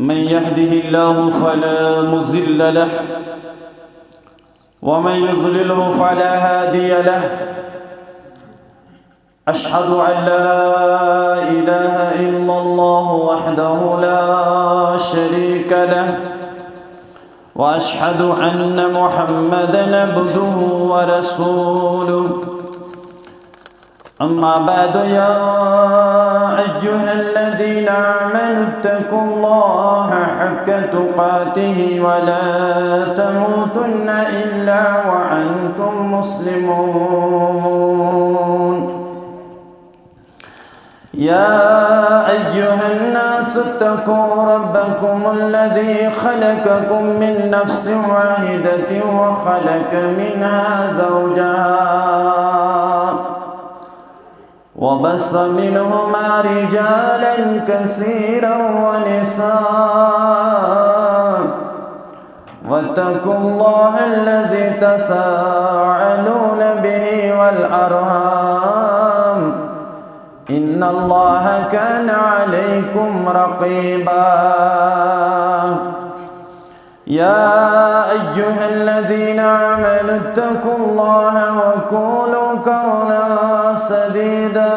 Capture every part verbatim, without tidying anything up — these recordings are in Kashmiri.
من يهده الله فلا مضل له، ومن يضلله فلا هادي له. أشهد أن لا إله إلا الله وحده لا شريك له، وأشهد أن محمدا عبده ورسوله. أما بعد، يا أيها الذين آمنوا اتقوا الله حق تقاته ولا تموتن إلا وأنتم مسلمون. يا أيها الناس اتقوا ربكم الذي خلقكم من نفس واحدة وخلق منها زوجها وبث منهما رجالا كثيرا ونساء، واتقوا الله الذي تساءلون به والأرحام، إن الله كان عليكم رقيبا. يا أيها الذين آمنوا اتقوا الله وقولوا قولا سديدا،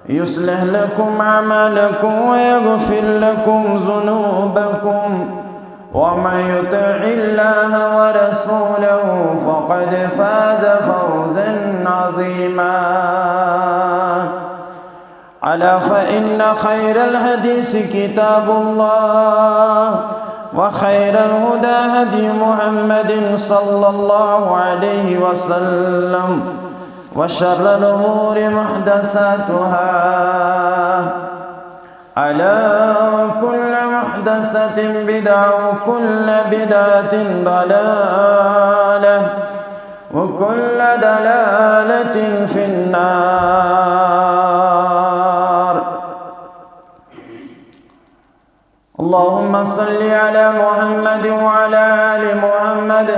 يصلح لكم أعمالكم ويغفر لكم ذنوبكم، ومن يطع الله ورسوله فقد فاز فوزا عظيما. ألا فإن خير الحديث كتاب الله، وخير الهدى هدي محمد صلى الله عليه وسلم، وشر الأمور محدثاتها، ألا وكل محدثة بدعة، وكل بدعة ضلالة، وكل ضلالة في النار. اللهم صل على محمد وعلى آل محمد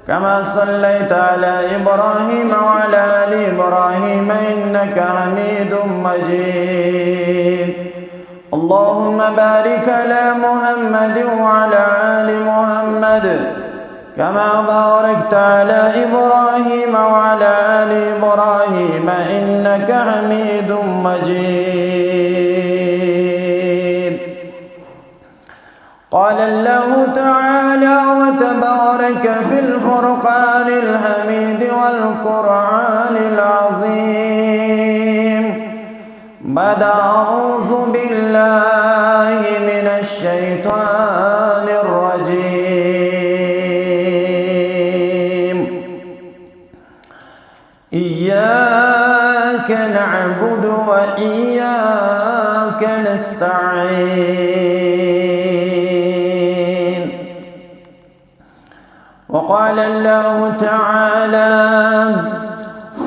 كما صليت على إبراهيم وعلى آل إبراهيم إنك حميد مجيد. اللهم بارك على محمد وعلى آل محمد كما باركت على إبراهيم وعلى آل إبراهيم إنك حميد مجيد. قال الله تعالى وتبارك في الفرقان الحميد والقرآن العظيم بعد أعوذ بالله من الشيطان الرجيم. إياك نعبد وإياك نستعين. وقال الله تعالى: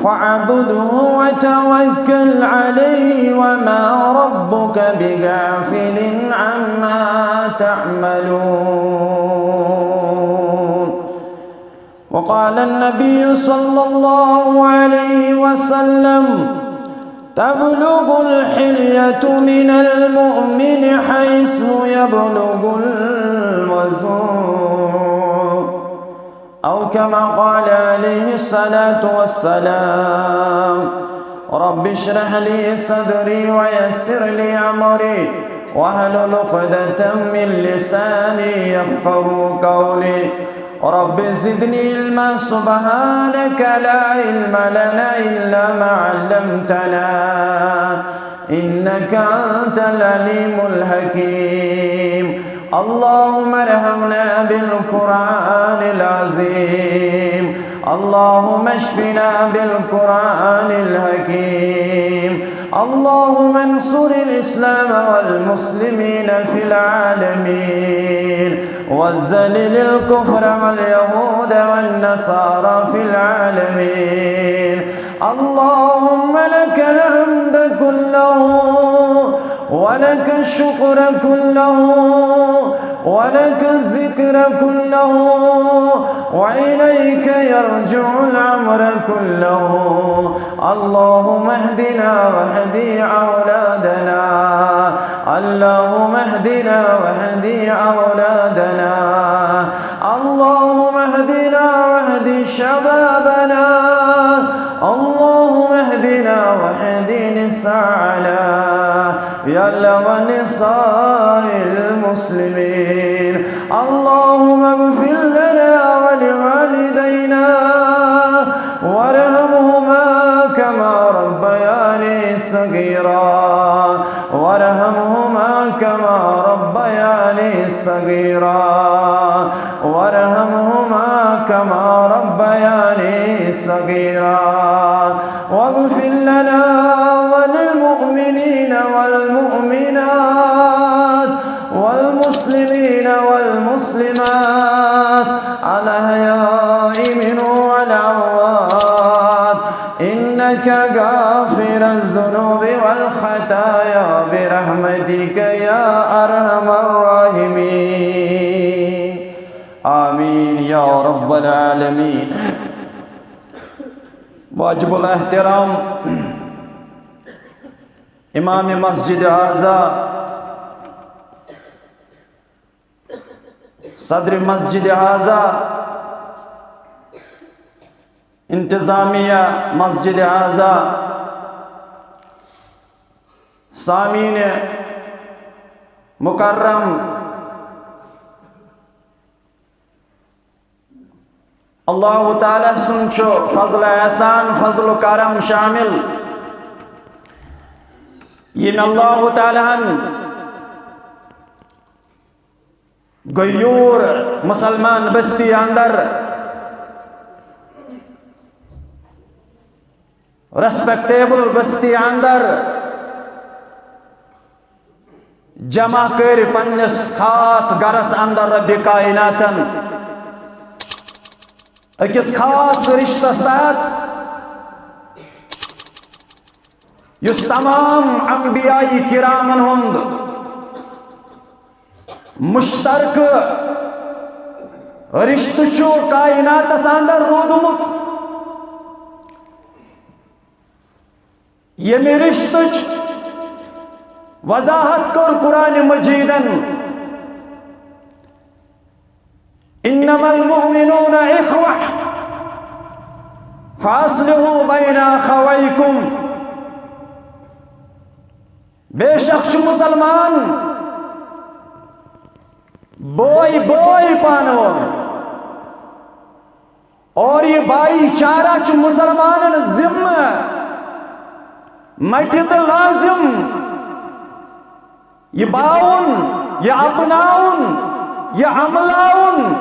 فاعبده وتوكل عليه وما ربك بغافل عما تعملون. وقال النبي صلى الله عليه وسلم: تبلغ الحلية من المؤمن حيث يبلغ الوزر، أو كما قال عليه الصلاة والسلام. رب اشرح لي صدري ويسر لي أمري واحلل عقدة من لساني يفقه قولي. رب زدني علما. سبحانك لا علم لنا إلا ما علمتنا إنك أنت العليم الحكيم. اللهم ارحمنا بالقرآن العظيم. اللهم اشفنا بالقرآن الحكيم. اللهم انصر الإسلام والمسلمين في العالمين، وذلل الكفر واليهود والنصارى في العالمين. اللهم لك الحمد كله، ولك الشكر كله، ولك الذكر كله، وإليك يرجع الأمر كله. اللهم اهدنا واهد أولادنا. اللهم اهدنا واهد أولادنا. اللهم اهدنا واهد شبابنا. اللهم اهدنا واهد نساءنا. يا الله ونساء المسلمين. اللهم اغفر لنا ولوالدينا وارحمهما كما ربياني صغيرا. وارحمهما كما ربياني صغيرا. وارحمهما كما ربياني صغيرا. واغفر لنا وللمؤمنين والمؤمنات والمسلمين والمسلمات الأحياء منهم والأموات إنك غافر الذنوب والخطايا برحمتك يا أرحم الراحمين. آمين يا رب العالمين. واجب الاحترام امام مسجد هذا، صدر مسجد هذا، انتظامیہ مسجد هذا، سامعین مکرم، اللہ تعالیٰ سُنٛد چھُ فضل احسان، فضل و کرم شامل۔ ییٚمۍ اللہ تعالیٰ ہن غیور مسلمان بستی اندر، ریسپیکٹیبل بستی اندر جمع کٔرۍ پننِس خاص گرس اندر رب کائناتن أکِس خاص رشتس تحت، یُس تمام انبیاء کرامن ہُنٛد مشترکہٕ رشتہٕ چھُ کائناتس اندر روٗدمُت۔ ییٚمہِ رشتٕچ وضاحت کٔر قرآن مجیدن، "انما المؤمنون اخوة فاصلحوا بين اخويكم"۔ بے شک چھُ مسلمان بوے بوے پانہٕ ؤنۍ۔ اور یہِ بھائی چارہ چھُ مسلمانن ذمہ مٹہِ تہٕ لازم۔ یہِ باوُن، یہِ اپناوُن، یہِ عملاوُن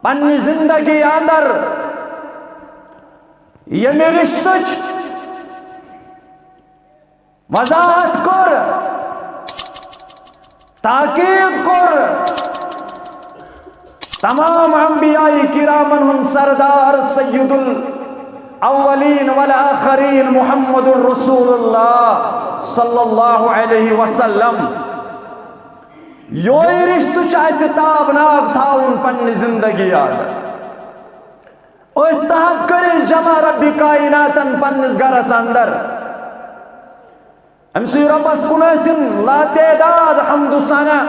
پننہِ زندگی اندر۔ ییٚمہِ رشتٕچ وضاحت کوٚر، تاکید کوٚر، تمام انبیاء کرامن ہُنٛد سردار سید الاولین والآخرین محمد رسول اللہ صلی اللہ علیہ وسلم۔ یوے رشتہٕ چھُ اَسہِ تابناک تھاوُن پننہِ زندگی اندر۔ أتھۍ تحت کٔرۍ أسۍ جمع رب کائناتن پننِس گرس اندر۔ أمۍ سٕے رۄبس کُن ٲسِن لاتعداد حمد و ثنا،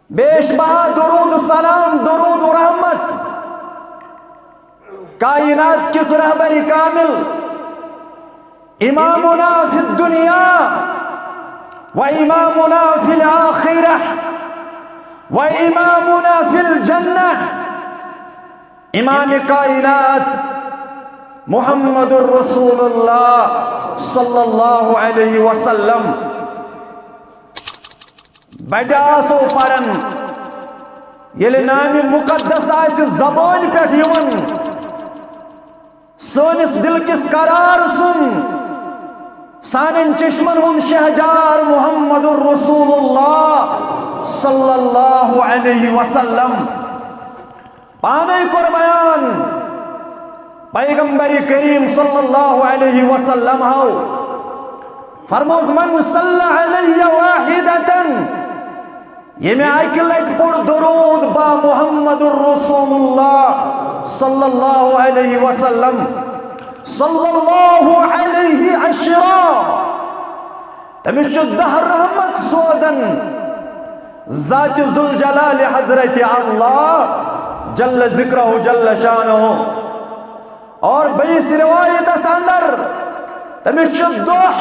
بے شمار درود و سلام، درود و رحمت کائنات کِس رہبر کامل، امامنا فی الدنیا و امامنا فی الآخرہ و امامنا فی الجنہ، امام کائنات محمد رسول اللہ صلی اللہ علیہ وسلم۔ بڑِ آسو پران، ییٚلہِ نامِ مقدس آسہِ زبٲنۍ پٮ۪ٹھ یِوان، سٲنِس دِل کِس قرار سُنٛد، سانٮ۪ن چشمن ہُنٛد شہجار محمد رسول اللہ صلی اللہ علیہ وسلم۔ پانے کوٚر بیان پیغمبر کریم صلی اللہ علیہ وسلم ہو، فرموک، "من صلی علی واحدة ییٚمہِ اکہِ لٹہِ پوٚر درود با محمد رسول اللہ صلی اللہ علیہ وسلم، صلی اللہ علیہ عشرا، تٔمِس چھُ دَہ رحمت سوزان ذات ذوالجلال حضرت اللہ جل ذکرہ جل شانہ۔ اور بیٚیِس روایتس اندر، تٔمِس چھُ دۄہ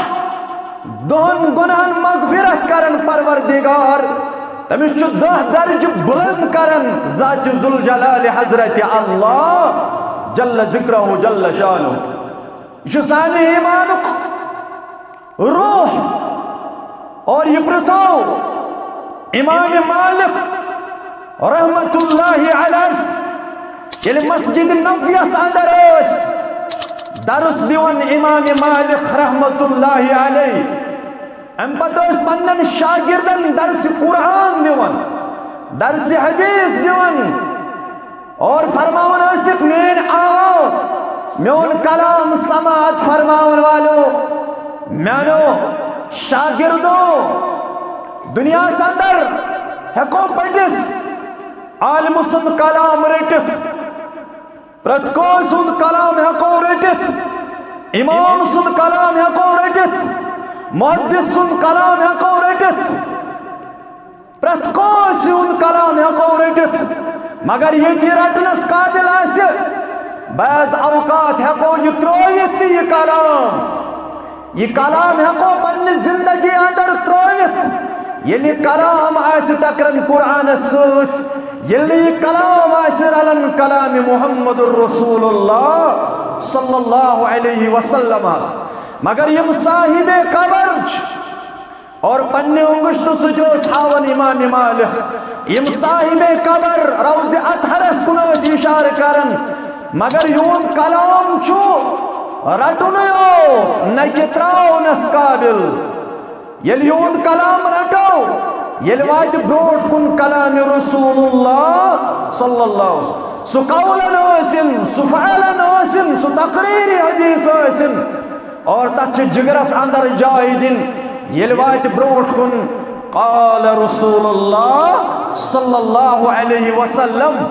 دۄہن گۄناہن مغفرت کران پروردگار، تٔمِس چھُ دَہ درجہٕ بلند کران ذات ذوالجلال حضرت اللہ جل ذکرہ جل شانہ۔ یہِ چھُ سانہِ ایمانُک روح۔ اور یہِ پرٛژھو امام مالک رحمت اللہ علیہ، ییٚلہِ مسجد نبویس اندر ٲسۍ درس دِوان امام مالک رحمت اللہ علیہ، امہِ پتہٕ ٲسۍ پننٮ۪ن شاگردن درس قرآن دِوان، درس حدیث دِوان۔ اور فرماوان ٲسِکھ، میٲنۍ آواز، میون کلام سماعت فرماون والو، میانو شاگردو، دنیاہس اندر ہیکو بٔڑِس عالمہٕ سُنٛد کلام رٔٹِتھ، پرٛٮ۪تھ کٲنٛسہِ سُنٛد کلام ہیکو رٔٹِتھ، امام سُنٛد کلام ہیکو رٔٹِتھ، محدث سُنٛد کلام ہیکو رٔٹِتھ، پرٛٮ۪تھ کٲنٛسہِ ہُنٛد کلام ہیٚکو رٔٹِتھ، مگر ییٚتہِ یہِ رٹنس قابل آسہِ، بعض اوقات ہیٚکو یہِ ترٛٲوِتھ تہِ یہِ کلام۔ یہِ کلام ہیٚکو پننہِ زندگی اندر ترٛٲوِتھ۔ ییٚلہِ یہِ کلام آسہِ ٹکران قرآنس سۭتۍ، ییٚلہِ نہٕ یہِ کلام آسہِ رلان کلام محمد رسول اللہ صلی اللہ علیہ وسلمس، مگر یِم صاحب قبر چھِ، اور پننہِ انگشتہٕ سۭتۍ اوس ہاوان امام مالک۔ یِم صاحب قبر روضہ اطہرس کُن ٲسۍ اشارٕ کران، مگر یِہُنٛد کلام چھُ رٹُنُے یوت، نہ کہِ ترٛاونس قابل۔ ییٚلہِ یِہُنٛد کلام رٹو، ییٚلہِ واتہِ برونٛٹھ کُن کلام رسول اللہ صلی اللہ علیہ وسلم، سُہ قولن ٲسِن، سُہ فعلن ٲسِن، سُہ تقریری حدیث ٲسِن، اور تتھ چھِ جگرس اندر جاے دِنۍ۔ ییٚلہِ واتہِ برونٛٹھ کُن، قال رسول اللہ صلی اللہ علیہ وسلم،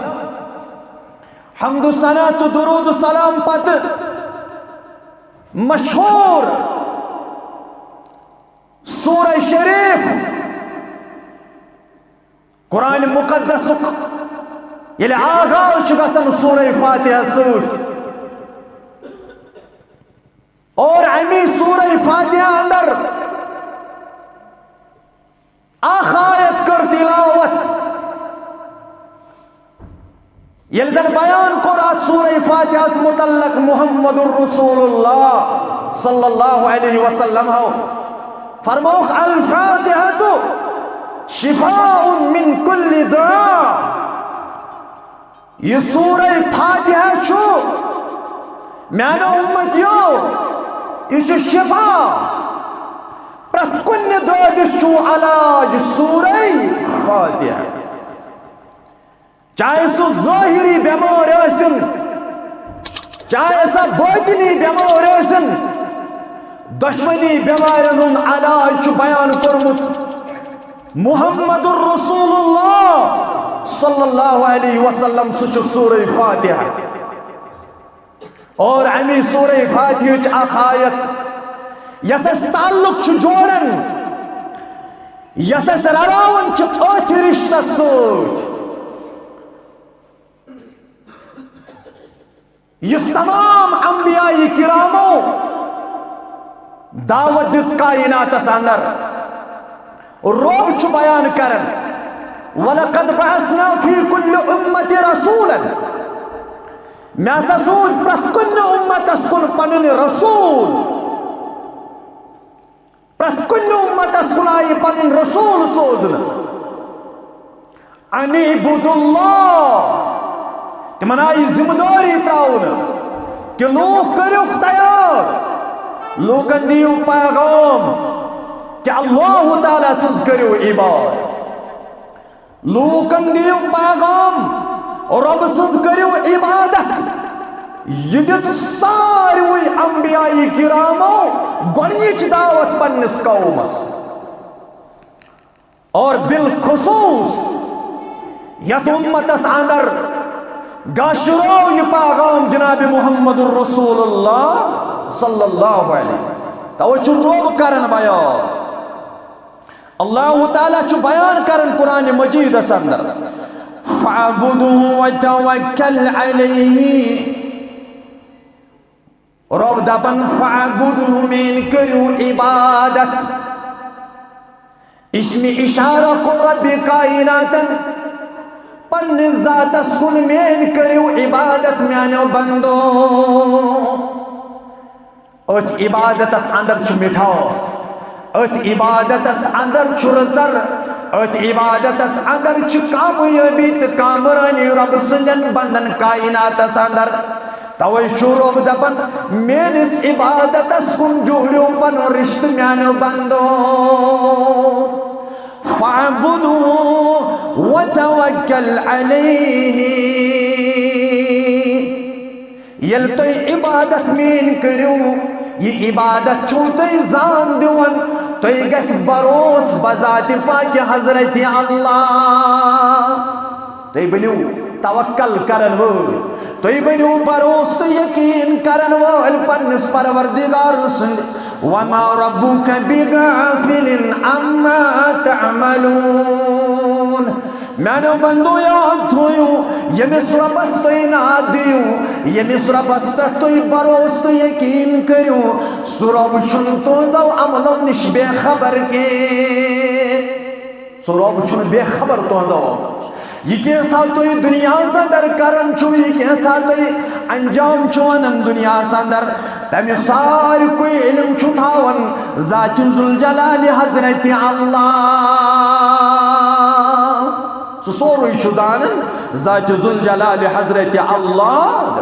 حمد و ثنا تہٕ درود و سلام پتہٕ مشہوٗر سورہ شریف قرآن مقدسُک ییٚلہِ آغاز چھُ گژھان سورہ فاتحہ سۭتۍ، اور امی سورہ فاتحہ اندر اکھ آیت کٔر تلاوت، ییٚلہِ زن بیان کوٚر اتھ سورہ فاتحس متعلق محمد رسول اللہ صلی اللہ علیہ وسلم ہو، فرمووُکھ، الفاتحة شفاء من كل داء۔ یہِ سورہ فاتحہ چھُ، میانیو امتیو، یہِ چھُ شفا۔ پرٛٮ۪تھ کُنہِ دٲدِس چھُ علاج سورہ فاتحہ۔ چاہے سُہ ظٲہری بٮ۪مٲرۍ ٲسِن، چاہے سۄ باطنی بٮ۪مٲرۍ ٲسِن، دۄشوٕنی بٮ۪مارٮ۪ن ہُنٛد علاج چھُ بیان کوٚرمُت محمد رسول اللہ صلی اللہ علیہ وسلم، سُہ چھُ سورہ فاتحہ۔ اور امی سورہ فاتحہٕچ اکھ آیت یۄس اَسہِ تعلق چھُ جوڑان، یۄس اَسہِ رلاوان چھِ أتھۍ رشتس سۭتۍ، یُس تمام انبیاء کرامو دعوت دِژ کائناتس اندر۔ رب چھُ بیان کران، وَلَقَدْ بَعَثْنَا فِي كُلِّ أُمَّةٍ رَسُولًا۔ مےٚ ہسا سوٗز پرٛٮ۪تھ کُنہِ اُمتس کُن پنُن رسول۔ پرٛٮ۪تھ کُنہِ اُمتس کُن آیہِ پنٕنۍ رسول سوزنہٕ۔ اَنِ اعبُدُوا اللَّهَ۔ تِمن آیہِ ذمہٕ دٲری ترٛاونہٕ کہِ لوٗکھ کٔرِو تیار، لوٗکن دِیِو پیغام کہِ اللہ تعالیٰ سٕنٛز کٔرِو عبادت۔ لوٗکن دِیِو پیغام، رۄب سٕنٛز کٔرِو عبادت۔ یہِ دِژ ساروٕے انبیاء کرامو گۄڈٕنِچ دعوت پننِس قومس۔ اور بالخصوص یتھ امتس اندر گاشرو یہ پیغام جناب محمد رسول اللہ صلی اللہ علیہ۔ توے چھُ رب کران بیان، اللہ تعالیٰ چھُ بیان کران قرآن مجیدس اندر، "فاعبدوہ وتوکل علیہ۔" رب دپان، "فاعبدوہ"، میٲنۍ کٔرِو عبادت۔ اسم اشارہ کوٚر رب کائناتن، پننِس ذاتس کُن، "میٲنۍ کٔرِو عبادت میانیو بندو۔" أتھۍ عبادتس اندر چھِ مٹھاس، أتھۍ عبادتس اندر چھُ رٕژر، أتھۍ عبادتس اندر چھِ کامیٲبی تہٕ کامرٲنی رب سٕنٛدٮ۪ن بندن کائناتس اندر۔ توے چھُ رب دپان، "میٲنِس عبادتس کُن جوڑِو پنُن رشتہٕ میانیو بندو۔" فاعبدوہ وتوکل علیہ۔ ییٚلہِ تُہۍ عبادت میٲنۍ کٔرِو، یہِ عبادت چھُو تُہۍ زان دِوان، تُہۍ گژھِ بھروسہٕ بذاتِ پاکہِ حضرت اللہ۔ تُہۍ بٔنِو توکل کرن وٲلۍ، تُہۍ بٔنِو بھروسہٕ تہٕ یقین کرن وٲلۍ پننِس پروردگار سٕنٛدِ۔ وما ربک بغافل عما تعملون۔ میانیو بندو، یاد تھٲیِو، ییٚمِس رۄبس تُہۍ ناد دِیِو، ییٚمِس رۄبس پٮ۪ٹھ تُہۍ بھروسہٕ تہٕ یقین کٔرِو، سُہ رۄب چھُنہٕ تُہنٛدو عملو نِش بے خبر کینٛہہ۔ سُہ رۄب چھُنہٕ بے خبر تُہنٛدو عملو نِش۔ یہِ کینٛژھا تُہۍ دُنیاہس اندر کران چھِو، یہِ کینٛژھا تُہۍ انجام چھِو انان دُنیاہس اندر، تمہِ ساروٕے علم چھُ تھاوان ذاتِ ذوالجلال حضرت اللہ۔ سُہ سورُے چھُ زانان ذاتِ ذوالجلال حضرت اللہ۔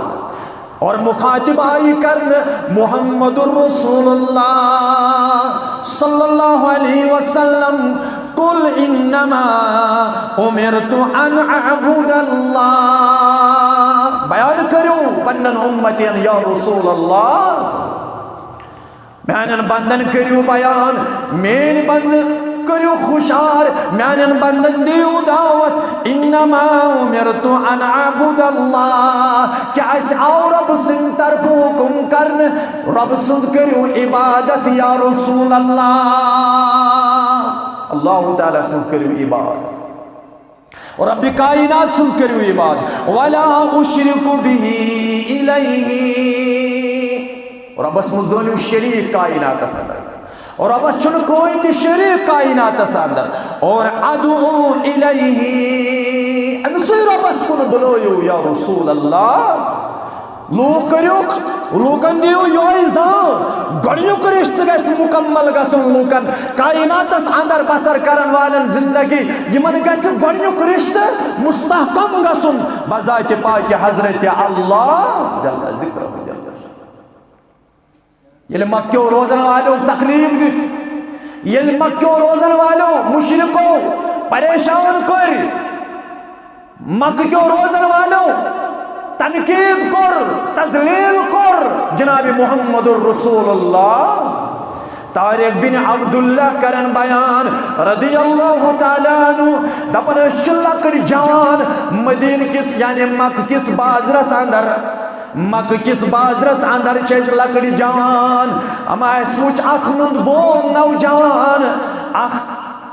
اور مخاطب آئی کرنہٕ محمد رسول اللہ صلی اللہ علیہ وسلم، "قل انما امرت ان اعبد اللہ۔" بیان کٔرِو پننٮ۪ن اُمتین، یا رسول اللہ، میانٮ۪ن بندن کٔرِو بیان، میٲنۍ بندٕ کٔرِو خوشحال، میانٮ۪ن بندن دِیِو دعوت۔ انما امرت ان اعبد اللہ، کیازِ آو رۄب سٕنٛدِ طرفہٕ حُکم کرنہٕ، رۄب سٕنٛز کٔرِو عبادت یا رسول اللہ۔ اللہ تعالیٰ سٕنٛز کٔرِو عبادت۔ رب کائنات سٕنٛز کٔرِو عبادت۔ ولا اشرک بہ الیہ۔ رۄبس مہ زٲنِو شریٖک کائناتس اندر۔ رۄبس چھُنہٕ کٕہٕنۍ تہِ شریٖک کائناتس اندر۔ اور ادعو الیہ۔ أمۍ سٕے رۄبس کُن بُلٲیِو یا رسول اللہ۔ لوٗکھ کٔرِو، لوٗکن دِیِو یِہوٚے زان۔ گۄڈٕنیُک رِشتہٕ گژھِ مُکمل گژھُن لوٗکن۔ کائناتس اندر بسر کرن والٮ۪ن زندگی، یِمن گژھِ گۄڈٕنیُک رِشتہٕ مستحکم گژھُن بذاتِ پاکہِ حضرت اللہ جل ذکرہ جل شانہ۔ ییٚلہِ مکیو روزن والٮ۪و تکلیف دیُت، ییٚلہِ مکیو روزن والٮ۪و مشرکو پریشان کٔرۍ، مکہ کیو روزن والو تنقید کور، تذلیل کور جناب محمد رسول اللہ۔ طارق بن عبداللہ کرن بیان رضی اللہ تعالیٰ عنہ، دپان ٲسۍ چھِ لۄکٕٹۍ جوان مدینہ کِس یعنی مکہ کِس بازرس اندر، مکہ کِس بازرس اندر چھِ أسۍ لۄکٕٹۍ جوان، اما اَسہِ وُچھ اکھ نُند بون نوجوان، اکھ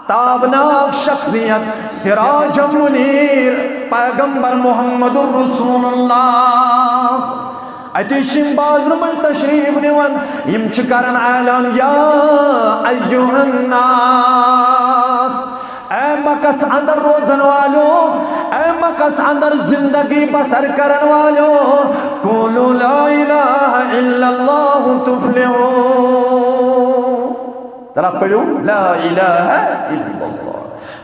تابناک شخصیت، سراج منیر، پیغمبر محمد رسول اللہ۔ اتی چھِ یِم بازرٕ منٛز تشریف نِوان، یِم چھِ کران اعلان، یا ایھا الناس، اے مکس اندر روزن والو، اے مکس اندر زندگی بسر کرن والو، قولوا لا الہ الا اللہ تفلحوا۔ تلا پڑھو، لا الہ الا اللہ۔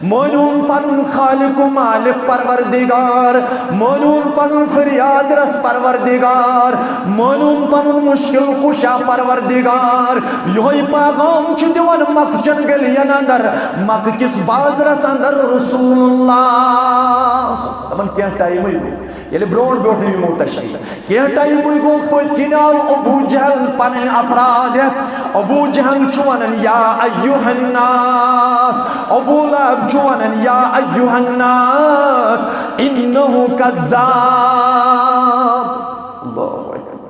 مٲنِو پنُن خالق و مالک پروردگار، مٲنِو پنُن فریاد رس پروردگار، مٲنِو پنُن مشکل کشا پروردگار۔ یہوے پیغام چھُ دِوان مکہ چن گلین اندر، مکہ کِس بازرس اندر رسول اللہ۔ دپان کینٛہہ ٹایمٕے گوٚو، ییٚلہِ برونٛٹھ برونٛٹھ یِمو تشریف۔ کینٛہہ ٹایمٕے گوٚو، پٔتۍ کِنۍ آو ابو جہل پنٕنۍ افراد ہٮ۪تھ۔ ابو جہل چھُ ونان، یا ایھا الناس۔ ابو لہب چھُ ونان، یا ایھا الناس۔ انہ کذاب۔ اللہ اکبر۔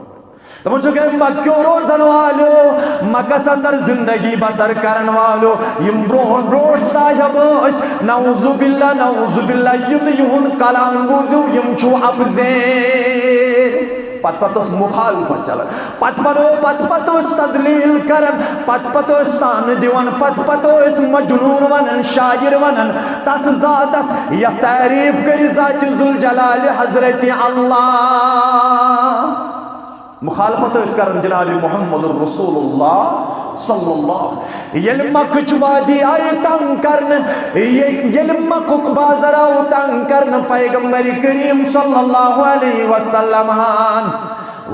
دپان چھُکھ، اے مکیو روزن والو، مکس اندر زندگی بسر کرن والو، یم برونٛہہ برونٛہہ صاحب ٲسۍ، نعوذ باللہ، نعوذ باللہ، یِم یِہُنٛد کلام بوٗزِو، یم چھِو اپزین۔ پتہٕ پتہٕ ٲس مخالفت چلان، پتہٕ پتہٕ پتہٕ پتہٕ ٲسۍ تذلیل کران، پتہٕ پتہٕ ٲسۍ طعنہٕ دِوان، پتہٕ پتہٕ ٲسۍ مجنون ونان، شاعر ونان تتھ ذاتس، یتھ تعریف کٔرِتھ ذات ذوالجلال حضرت اللہ۔ مخالفت ٲسۍ کران جناب محمد رسول اللہ صلی اللہ۔ ییٚلہِ مکٕچ وادی آیہِ تنگ کرنہٕ، ییٚلہِ ییٚلہِ مکُک بازر آو تنگ کرنہٕ، پیغمبر کریم صلی اللہ علیہ وسلم ہن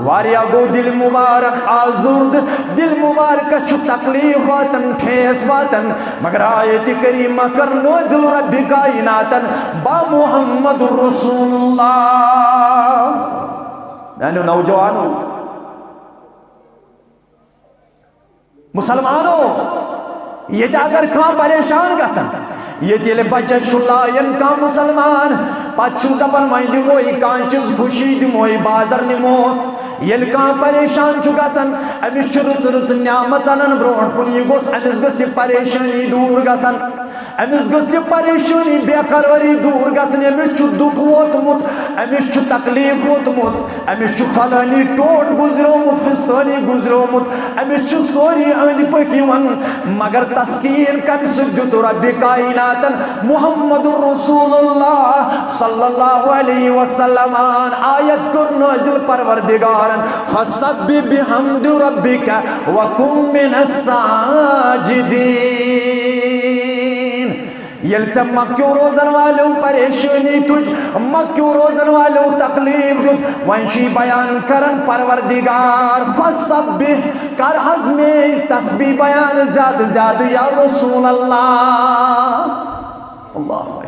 واریاہ گوٚو دِل مبارک آزُرد، دِل مبارکس چھُ تکلیف واتان، ٹھیس واتان، مگر آیت کریمہ کٔر نٲزِل رب کائناتن، با محمد رسول اللہ۔ میانیو نوجوانو، مسلمانو، ییٚتہِ اگر کانٛہہ پریشان گژھن، ییٚتہِ ییٚلہِ بچس چھُ لایان کانٛہہ مسلمان، پتہٕ چھُ دپان، وۄنۍ دِمو یہِ کانٛہہ چیٖز خوشی، دِمو یہِ بازر نِمو۔ ییٚلہِ کانٛہہ پریشان چھُ گژھان، أمِس چھُ رٕژ رٕژ نعمت انان برونٛٹھ کُن، یہِ گوٚژھ، أمِس گٔژھ یہِ پریشٲنی دوٗر گژھن۔ أمِس گٔژھ یہِ پریشٲنی، بے قرٲری دوٗر گژھٕنۍ۔ أمِس چھُ دُکھ ووتمُت، أمِس چھُ تکلیٖف ووتمُت، أمِس چھُ فلٲنی ٹوٹھ گُزریومُت، فِستٲنی گُزریومُت، أمِس چھُ سورُے أنٛدۍ پٔکۍ یِوان۔ مگر تسکیٖن کَمہِ سۭتۍ دیُت ربِ کائناتن؟ محمد رسول اللہ صلی اللہ علیہ وسلمن آیت کٔر نٲزِل پروردگارن، فسبح بحمد ربک وکن من الساجدین۔ ییٚلہِ ژےٚ مکیو روزن والیو پریشٲنی تُج، مکیو روزن والیو تکلیف دیُت، وۄنۍ چھُے بیان کران پروردگار، فسبح، کر حظ میٲنۍ تسبیح بیان زیادٕ زیادٕ یا رسول اللہ۔ اللہ اکبر۔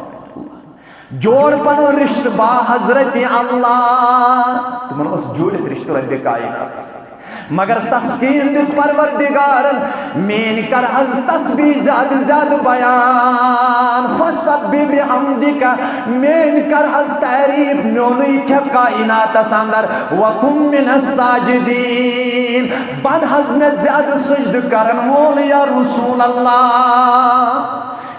جوڑ پنُن رشتہٕ با حضرت اللہ۔ تِمن اوس جوڑِتھ رشتہٕ ربِ کائناتس سۭتۍ۔ مگر تسکین دیُت پروردگارن، میٲنۍ کر حظ تسبیح زیادٕ زیادٕ بیان، فسبح بحمدک، میٲنۍ کر حظ تعریف میونُے کھٮ۪تھ کائناتس اندر، وکن من الساجدین، بن حظ مےٚ زیادٕ سجدٕ کرن وول یا رسول اللہ۔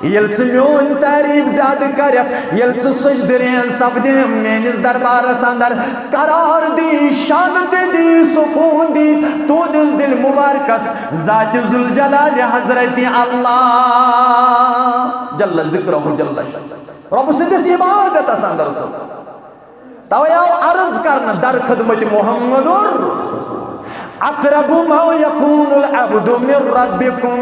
ییٚلہِ ژٕ میون تعریف زیادٕ کرکھ، ییٚلہِ ژٕ سجدٕ ریز سپدِ میٲنِس دربارس اندر، قرار دی، شانتی دی، سکون دی تُہنٛدِس دِل مبارکس ذاتِ ذوالجلال حضرت اللہ جل ذکرہ جل شانہ۔ رۄبہٕ سٕنٛدِس عبادتس اندر سُہ۔ توے آو عرض کرنہٕ در خدمت محمد اقرب ما یکون العبد من ربکم۔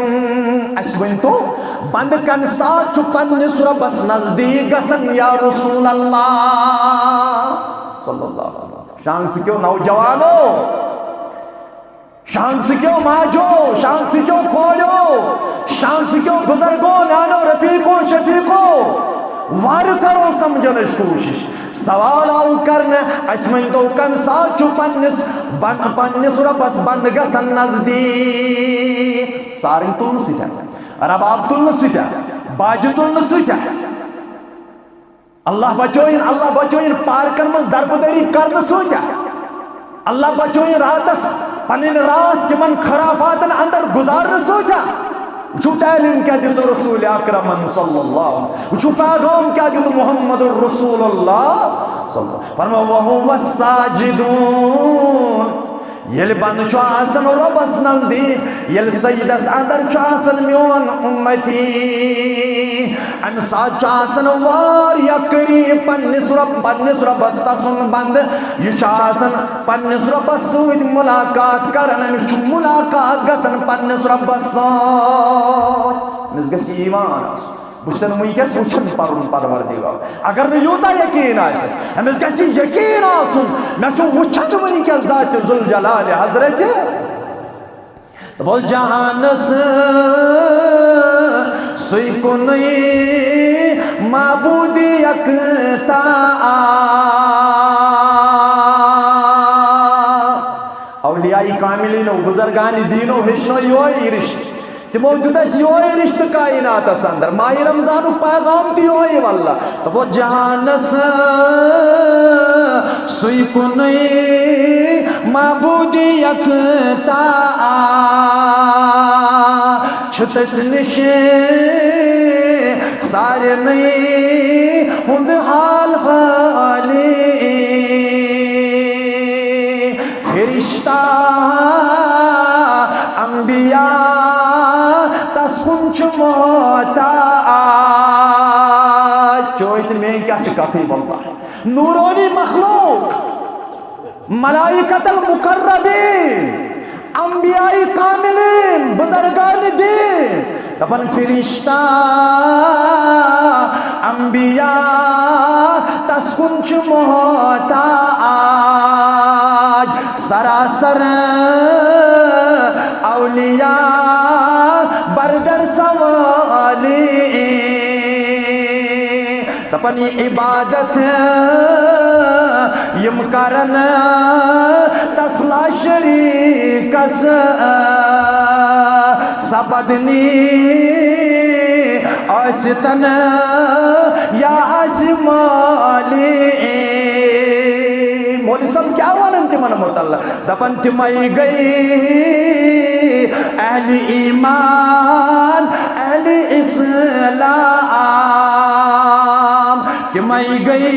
اسہِ ؤنۍ تو، بندٕ کمہِ ساتہٕ چھُ پننِس رۄبس نزدیٖک گژھان یا رسول اللہ صلی اللہ علیہ وسلم؟ شانٛگہٕ سکیو نوجوانو، شانٛگہٕ سکیو ماجو، شانٛگہٕ سکیو کورِو، شانٛگہٕ سکیو بزرگو، نانو، رفیقو، شفیقو، وارٕ کرو سمجھنٕچ کوٗشش۔ سوال آو کرنہٕ، اسہِ ؤنۍ تو کمہِ ساتہٕ چھُ پننِس بن-، پننِس رۄبس بندٕ گژھان نزدیٖک؟ سارنٛگ تُلنہٕ سۭتۍ ہا، رباب تُلنہٕ سۭتۍ ہا، باجہِ تُلنہٕ سۭتۍ ہا۔ اللہ بچٲیِن، اللہ بچٲیِن پارکن منٛز دربٕدٔری کرنہٕ سۭتۍ۔ اللہ بچٲیِن راتس پنٕنۍ راتھ تِمن خرافاتن اندر گُزارنہٕ سۭتۍ۔ وٕچھِو تعلیٖم کیٛاہ دِژ رسول اکرمن صلی اللہ علیہ وسلم۔ وٕچھِو پیغام کیٛاہ دیُت محمد رسول اللہ صلی اللہ علیہ وسلم۔ فرماو، وَهُوَ السَّاجِدُونَ۔ ییٚلہِ بندٕ چھُ آسان رۄبس نزدیٖک، ییٚلہِ سجدس اندر چھُ آسان میون اُمتی، امہِ ساتہٕ چھُ آسان واریاہ قریب پننِس رۄب، پننِس رۄبس تسُنٛد بندٕ۔ یہِ چھُ آسان پننِس رۄبس سۭتۍ مُلاقات کران، أمِس چھُ مُلاقات گژھان پننِس رۄبس سۭتۍ۔ أمِس گژھِ ایمان آسُن۔ بہٕ چھُسَن وٕنکیٚس وٕچھان پَنُن پروردگار۔ اگر نہٕ یوٗتاہ یقیٖن آسٮ۪س، أمِس گژھِ یقیٖن آسُن، مےٚ چھُ وٕچھان وٕنکیٚس ذاتِ ذوالجلالِ حضرتِ۔ دوٚپُس، جہانَس سُے کُنُے معبوٗد یکتا۔ اولیاء کاملینو، بزرگان دینو ہیٚچھنو یِہوٚے رِشتہٕ۔ تِمو دیُت اَسہِ یِہوٚے رِشتہٕ کائناتس اندر۔ ماہِ رمضانُک پیغام تہِ یِہوٚے، واللہ۔ دوٚپُکھ، جہانس سُے کُنُے معبوٗد یکتا چھُ تٔسۍ نِش سارنٕے ہُنٛد حال حالی۔ فرشتہ، انبیاء، تس کُن چھُ محتاج۔ چٲنۍ تہٕ میٲنۍ کیٛاہ چھِ کتھٕے، واللہ۔ نورانی مخلوق، ملائکۃ المقربین، انبیاء کاملین، بزرگان دین، دپان فرشتہ، انبیاء، تس کُن چھُ محتاج سراسر اولیاء، بردر سوالی۔ دپان یہِ عبادت یِم کرن تس لا شریکس، سۄ بدنی ٲسِتن یا آسہِ مٲلی۔ مولوی صٲب کیٛاہ ونان تِمن متعلق؟ دپان تِمے گٔے اہل ایمان، اہل اسلام، تِمے گٔے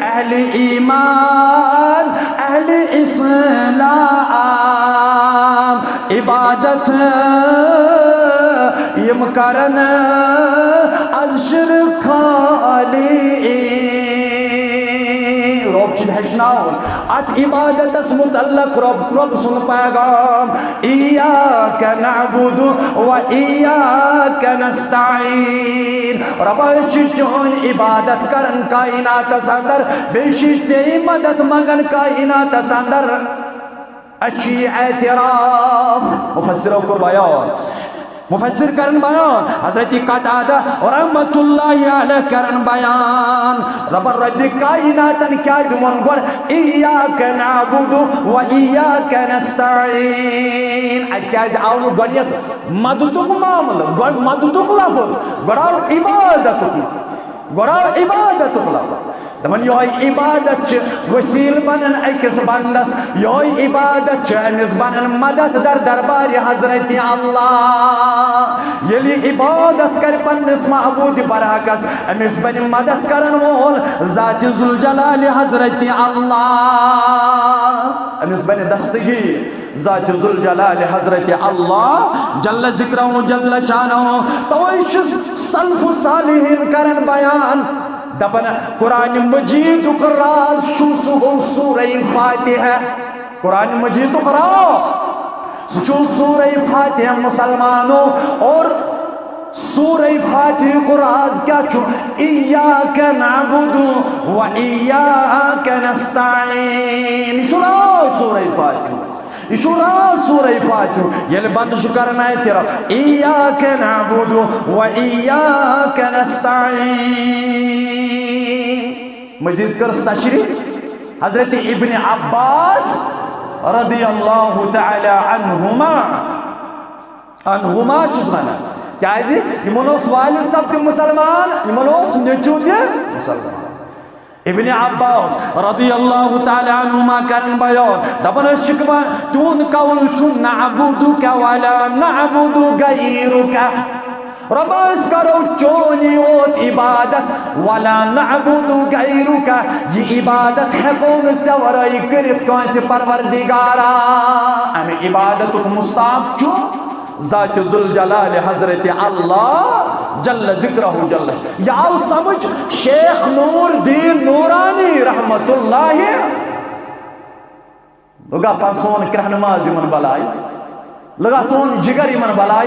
اہل ایمان، اہل اسلام۔ عبادت یِم کرن از شرک خالی۔ رب چھُ ہیٚچھناوُن اتھ عبادتس متعلق۔ رب، رب سُنٛد پیغام، ایاک نعبد و ایاک نستعین۔ ربا، أسۍ چھِ چٲنۍ عبادت کران کائناتس اندر، بیٚیہِ چھِ أسۍ ژےٚ مدد منگان کائناتس اندر۔ اَسہِ چھُ یہِ اعتراف۔ مفسرو کوٚر بیان، مفسر کرن بیان، حضرت قتادہ رحمت اللہ علیہ کرن بیان، دپان رب کائناتن کیازِ ووٚن گۄڈٕ ایاک نعبد و ایاک نستعین؟ اتہِ کیازِ آو نہٕ گۄڈٕنیتھ مددُک معاملہٕ، گۄڈٕ مددُک لفظ، گۄڈٕ آو عبادتُک لفظ۔ گۄڈٕ آو عبادتُک لفظ۔ دپان یِہوٚے عبادت چھِ وسیلہٕ بنان أکِس بندس، یِہوٚے عبادت چھِ أمِس بنان مدد در دربارِ حضرت اللہ۔ ییٚلہِ یہِ عبادت کرِ پننِس معبوٗدِ برحقس، أمِس بنہِ مدد کرن وول ذات ذوالجلال حضرت اللہ، أمِس بنہِ دستگیر ذات ذوالجلال حضرت اللہ جل ذکرہ جل شانہ۔ توے چھُ سلف صالحین کران بیان، دپان قرآن مجیدُک راز چھُ، سُہ گوٚو سورہ فاتحہ۔ قرآن مجیدُک راز سُہ چھُ سورہ فاتحہ، مسلمانو۔ اور سورہ فاتحہ کو راز کیا چھُ؟ ایاک نعبد و ایاک نستعین۔ یہِ چھُ راز سورہ فاتحہ۔ یہِ چھُ راز سورہ فاتحہ۔ ییٚلہِ بندٕ چھُ کران اعتراف، ایاک نعبد و ایاک نستعین۔ مزید کٔرٕس تشریح، حضرت ابن عباس رضی اللہ تعالی عنہما، عنہما چھُس ونان، کیازِ یِمن اوس والد صاحب تہِ مسلمان، یِمن اوس نیٚچو تہِ مسلمان۔ ابن عباس رضی اللہ تعالی عنہما کرن بیان، دپان ٲسۍ چھِکھ وَ-، تِہُنٛد قول چھُ نعبدک ولا نعبد غیرک۔ رۄبا، أسۍ کرو چونی یوت عبادت، ولا نعبد غیرک، یہِ عبادت ہیٚکو نہٕ ژےٚ ورٲے کٔرِتھ کٲنٛسہِ پروردگارا۔ امہِ عبادتُک مستحق چھُ ذات ذوالجلال حضرت اللہ جل ذکرہ جل۔ یہِ آو سمجھ شیخ نور دین نورانی رحمت اللہ۔ لوٚگا پَتہٕ سون کرٛہنہٕ ماز یِمن بلاے؟ لوٚگا سون جگر یِمن بلاے؟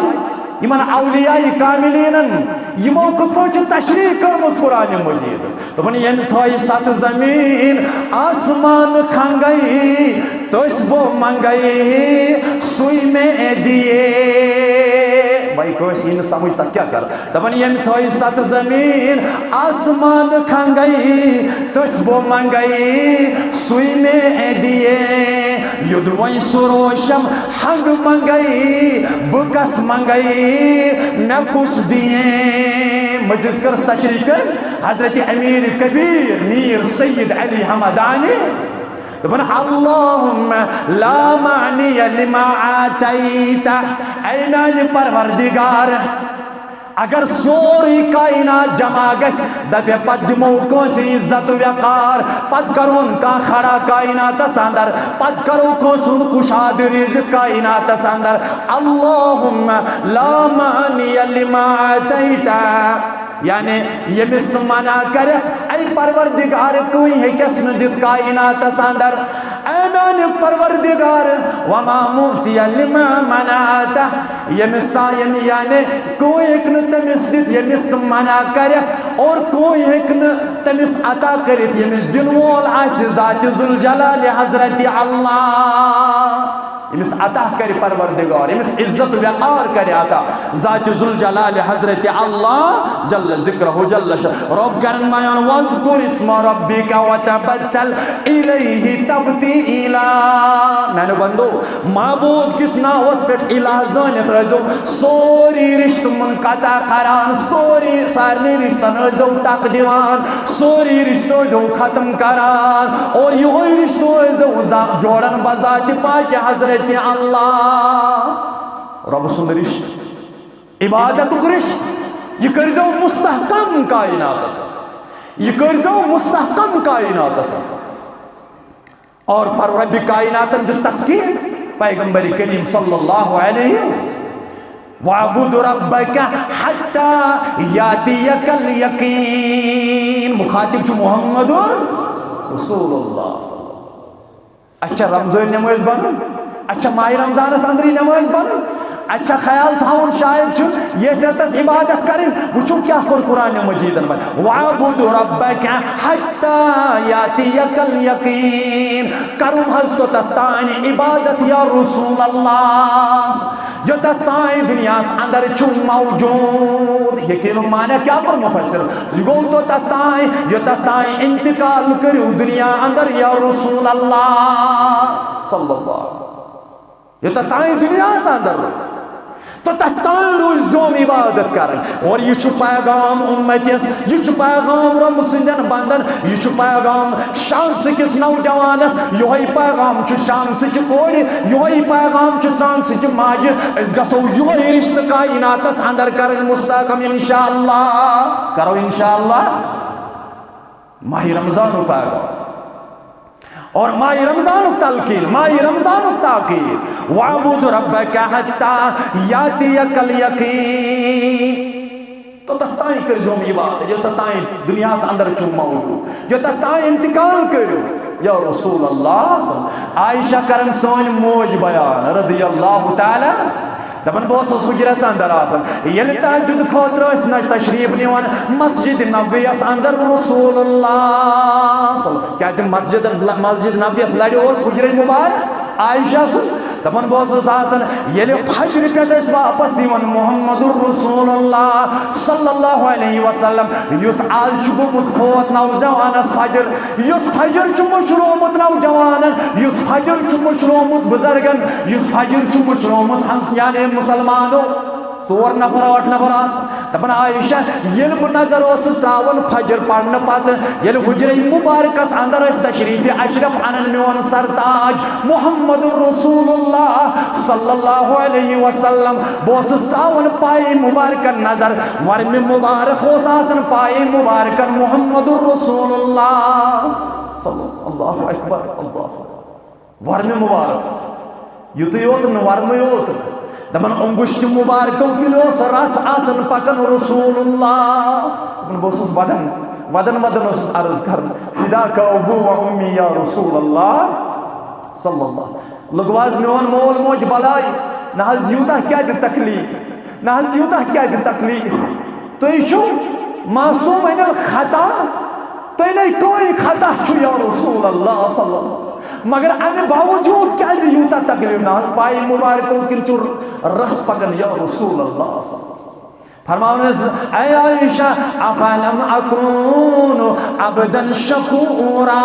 یِمن اولیاء کاملینن یِمو کِتھ پٲٹھۍ چھِ تشریح کٔرمٕژ قرآن مجیدس؟ دوٚپُن، ییٚمہِ تھٲے ستھ زمین آسمان کھنگے، تٔسۍ بہٕ منگے، سُے مےٚ دِیے۔ بھائی، کٲنٛسہِ یی نہٕ سمجھ، تتھ کیٛاہ کر؟ دپان، ییٚمہِ تھٲے ستھ زمین آسمان کھنگے، تٔسۍ بہٕ منگے، سُے مےٚ دِیے۔ یوٚدوَے سُہ روشم ہنگ منگے، بہٕ کس منگے، مےٚ کُس دِیے؟ مٔزیٖد کٔرٕس تشریح کٔر حضرت امیر کبیر میر سید علی حمدانی۔ دوٚپُن، اللہم لا معنی لما اعطیت، اے میانہِ پروردگار، اگر سورُے کائنات جمع گژھِ، دپہِ پتہٕ دِمو کٲنٛسہِ عزت وقار، پتہٕ کرون کانٛہہ کھڑا کائناتس اندر، پتہٕ کرو کٲنٛسہِ ہُنٛد کُشادٕ رزق کائناتس اندر۔ اللہم لا معنی لما اعطیت، یعنی ییٚمِس ژٕ منع کرکھ، اے پروردگار، کٕہٕنۍ ہیٚکٮ۪س نہٕ دِتھ کائناتس اندر۔ اے میانہِ پروردگار، وما معطی لما منعت، ییٚمِس سا-، ییٚمہِ، یعنی کٕہٕنۍ ہیٚکہِ نہٕ تٔمِس دِتھ ییٚمِس ژٕ منع کرکھ، اور کٕہٕنۍ ہیٚکہِ نہٕ تٔمِس عطا کٔرِتھ ییٚمِس دِنہٕ وول آسہِ ذات ذوالجلال حضرت اللہ۔ ییٚمِس عطا کرِ پروردگار، ییٚمِس عزت وقار کرِ عطا ذات ذوالجلال حضرت اللہ جل ذکرہ جل شان۔ رب کرن بیان، "واذکر اسم ربک وتبتل الیہ تبتیلا۔" میانیو بندو، معبود کِس ناوس پٮ۪ٹھ الہ زٲنِتھ ٲسۍزیو سورُے رشتہٕ منقطع کران، سورُے، سارنٕے رشتن ٲسۍزیو ٹکھ دِوان، سورُے رشتہٕ ٲسۍزیو ختم کران، اور یِہوٚے رشتہٕ ٲسۍزیو زا-، جوڑان بذات پاک حضرت اللہ۔ رۄبہٕ سُنٛد رشتہٕ، عبادتُک رشتہٕ، یہِ کٔرۍزیو مستحکم کائناتس، یہِ کٔرۍزیو مستحکم کائناتس۔ اور پر رب کائناتن دیُت تسکین پیغمبر کریم صلی اللہ علیہ وسلم، "واعبد ربک حتی یاتیک الیقین"۔ مخاطب چھُ محمد رسول اللہ صلی اللہ علیہ وسلم۔ اچھا رمضان نماز بنن، اچھا ماہ رمضانس اندری نماز بنن، اچھا خیال تھاوُن شاید چھُ یتھ رٮ۪تس عبادت کرٕنۍ۔ وٕچھِو کیٛاہ کوٚر قرآن مجیدن منٛز، "واعبد ربک حتی یاتیک الیقین"۔ کرُن حض توٚتتھ تانۍ عبادت یا رسول اللہ، یوٚتتھ تانۍ دُنیاہس اندر چھُ موجود۔ یقین معنی کیٛاہ کوٚر مفسر؟ یہِ گوٚو توٚتتھ تانۍ، یوٚتتھ تانۍ انتقال کٔرِو دُنیا اندر یا رسول اللہ صلی اللہ علیہ وسلم۔ یوٚتتھ تانۍ دُنیاہس اندر روٗز، توٚتتھ تانۍ روٗزۍ زیوم عبادت کران۔ اور یہِ چھُ پیغام اُمتس، یہِ چھُ پیغام رۄب سٕنٛدٮ۪ن بندن، یہِ چھُ پیغام شانسہٕ کِس نوجوانس، یِہوٚے پیغام چھُ شانسہٕ چہِ کورِ، یِہوٚے پیغام چھُ شانسہٕ چہِ ماجہِ۔ أسۍ گژھو یِہوٚے رشتہٕ کائناتس اندر کرٕنۍ مستحکم انشاءاللہ۔ کرو انشاءاللہ۔ ماہ رمضانُک پیغام اور ماہ رمضانُک تلقین، ماہ رمضانُک تاکید، "واعبد ربک حتی یاتیک الیقین"۔ توٚتتھ تانۍ کٔرۍزیوم عبادت، یوٚتتھ تانۍ دُنیاہس اندر چھُو موجود، یوٚتتھ تانۍ انتقال کٔرِو۔ یا رسول اللہ، عائشہ کرن سٲنۍ موج بیان رضی اللہ تعالیٰ، دپان، بہٕ اوسُس حُجرس اندر آسان۔ ییٚلہِ تہجد خٲطرٕ ٲسۍ نہ تشریف نِوان مسجد نبویس اندر رسول اللہ صلی اللہ علیہ وسلم، کیازِ مسجد، مسجد نبویس لرِ اوس حُجرے مبارک عائشہ سُنٛد۔ دپان، بہٕ اوسُس آسان، ییٚلہِ فجرِ پٮ۪ٹھ ٲسۍ واپس یِوان محمد رسول اللہ صلی اللہ علیہ وسلم، یُس آز چھُ گوٚمُت فوت نوجوانس فجر، یُس فجر چھُ مٔشرومُت نوجوانن، یُس فجر چھُ مٔشرومُت بُزرگن، یُس فجر چھُ مٔشرومُت ہمس-، یعنی مسلمانو، ژور نفر، ٲٹھ نفر آسہٕ۔ دپان عائشہ، ییٚلہِ بہٕ نظر اوسُس تراوان فجر پرنہٕ پتہٕ، ییٚلہِ حجرے مبارکس اندر ٲسۍ تشریف اشرف انان میون سرتاج محمد رسول اللہ صلی اللہ علیہ وسلم، بہٕ اوسُس تراوان پایہِ مبارکن نظر، ورمہِ مبارک اوس آسان پایہِ مبارکن محمد رسول اللہ۔ اللہ اکبر، اللہ اکبر۔ ورمہِ مبارک اوس۔ یُتُے یوت نہٕ، ورمٕے یوت نہٕ۔ دپان، انگشت مبارکو کِنۍ اوس رس آسان پکان رسول اللہ۔ دپان، بہٕ اوسُس ودان، ودان ودان اوسُس عرض کران، "فداک ابو و امی یا رسول اللہ صلی اللہ۔" لوٚگوٕ حض میون مول موج بلاے، نہ حض یوٗتاہ کیازِ تکلیف، نہ حض یوٗتاہ کیازِ تکلیف۔ تُہۍ چھِو معصوم عن الخطا، تُہۍ نے کٕہٕنۍ خطا چھُ یا رسول اللہ صلی اللہ علیہ وسلم۔ مگر امہِ باوجود کیازِ یوٗتاہ تکلیف؟ نہ حض پایہِ مبارکو کِنۍ چھُ رس پکان یا رسول اللہ صلی اللہ علیہ وسلم۔ فرماوان حظ، اے عائشہ، افلم اکون عبدا شکورا۔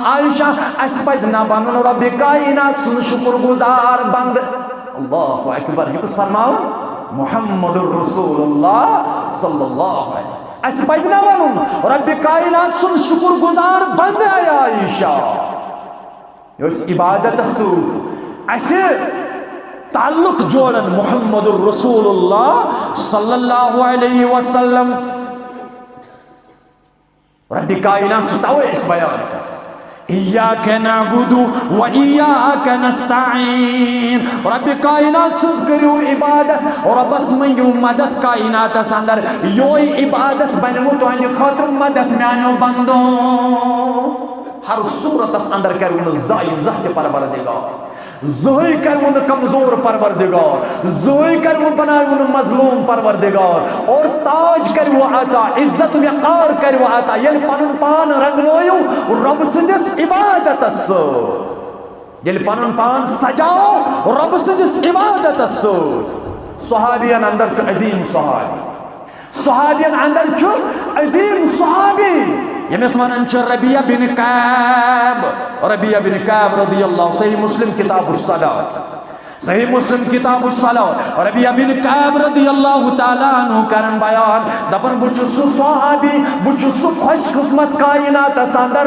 عائشہ، اسہِ پزِ نہ بنُن رب کائنات سُنٛد شکر گزار بندٕ؟ اللہ اکبر، یہِ کُس فرماوان؟ محمد رسول اللہ صلی اللہ علیہ وسلم۔ اسہِ پزِ نہ بنُن رب کائنات سُنٛد شکر گزار بندٕ، اے عائشہ؟ یۄس عبادتس سۭتۍ اسہِ تعلق جوڑن محمد رسول اللہ صلی اللہ علیہ وسلم۔ رب کائنات چھُ توے اسہِ بیان کران، ایاک نعبد و ایاک نستعین۔ رب کائنات سٕنٛز کٔرِو عبادت، ربس منٛگِو مدد کائناتس اندر، یوے عبادت بنِوٕ تُہنٛدِ خٲطرٕ مدد میانیو بندو۔ ہر صورتس اندر کروٕ نہٕ ضایع زانٛہہ تہِ پروردگار۔ زٕہٕے کروٕ نہٕ کمزور پروردگار۔ زٕہٕے کروٕ بناوٕ نہٕ مظلوم پروردگار۔ اور تاج کروٕ عطا، عزت وقار کروٕ عطا۔ ییٚلہِ پنُن پان رنگنٲیِو رب سٕنٛدِس عبادتس سۭتۍ۔ ییٚلہِ پنُن پان سجاوو رب سٕنٛدِس عبادتس سۭتۍ۔ صحابین اندر چھُ عظیم صحابی۔ صحابین اندر چھُ عظیم صحابی، ییٚمِس ونان چھِ ربیعہ بن کعب۔ ربیعہ بن کعب رضی اللہ، صحیح مسلم کتاب الصلاۃ۔ صحیح مسلم کتاب الصلاۃ۔ ربیعہ بن کعب رضی اللہ تعالیٰ عنہ کران بیان، دپان، بہٕ چھُس سُہ صحابی، بہٕ چھُس سُہ خوش قسمت کائناتس اندر،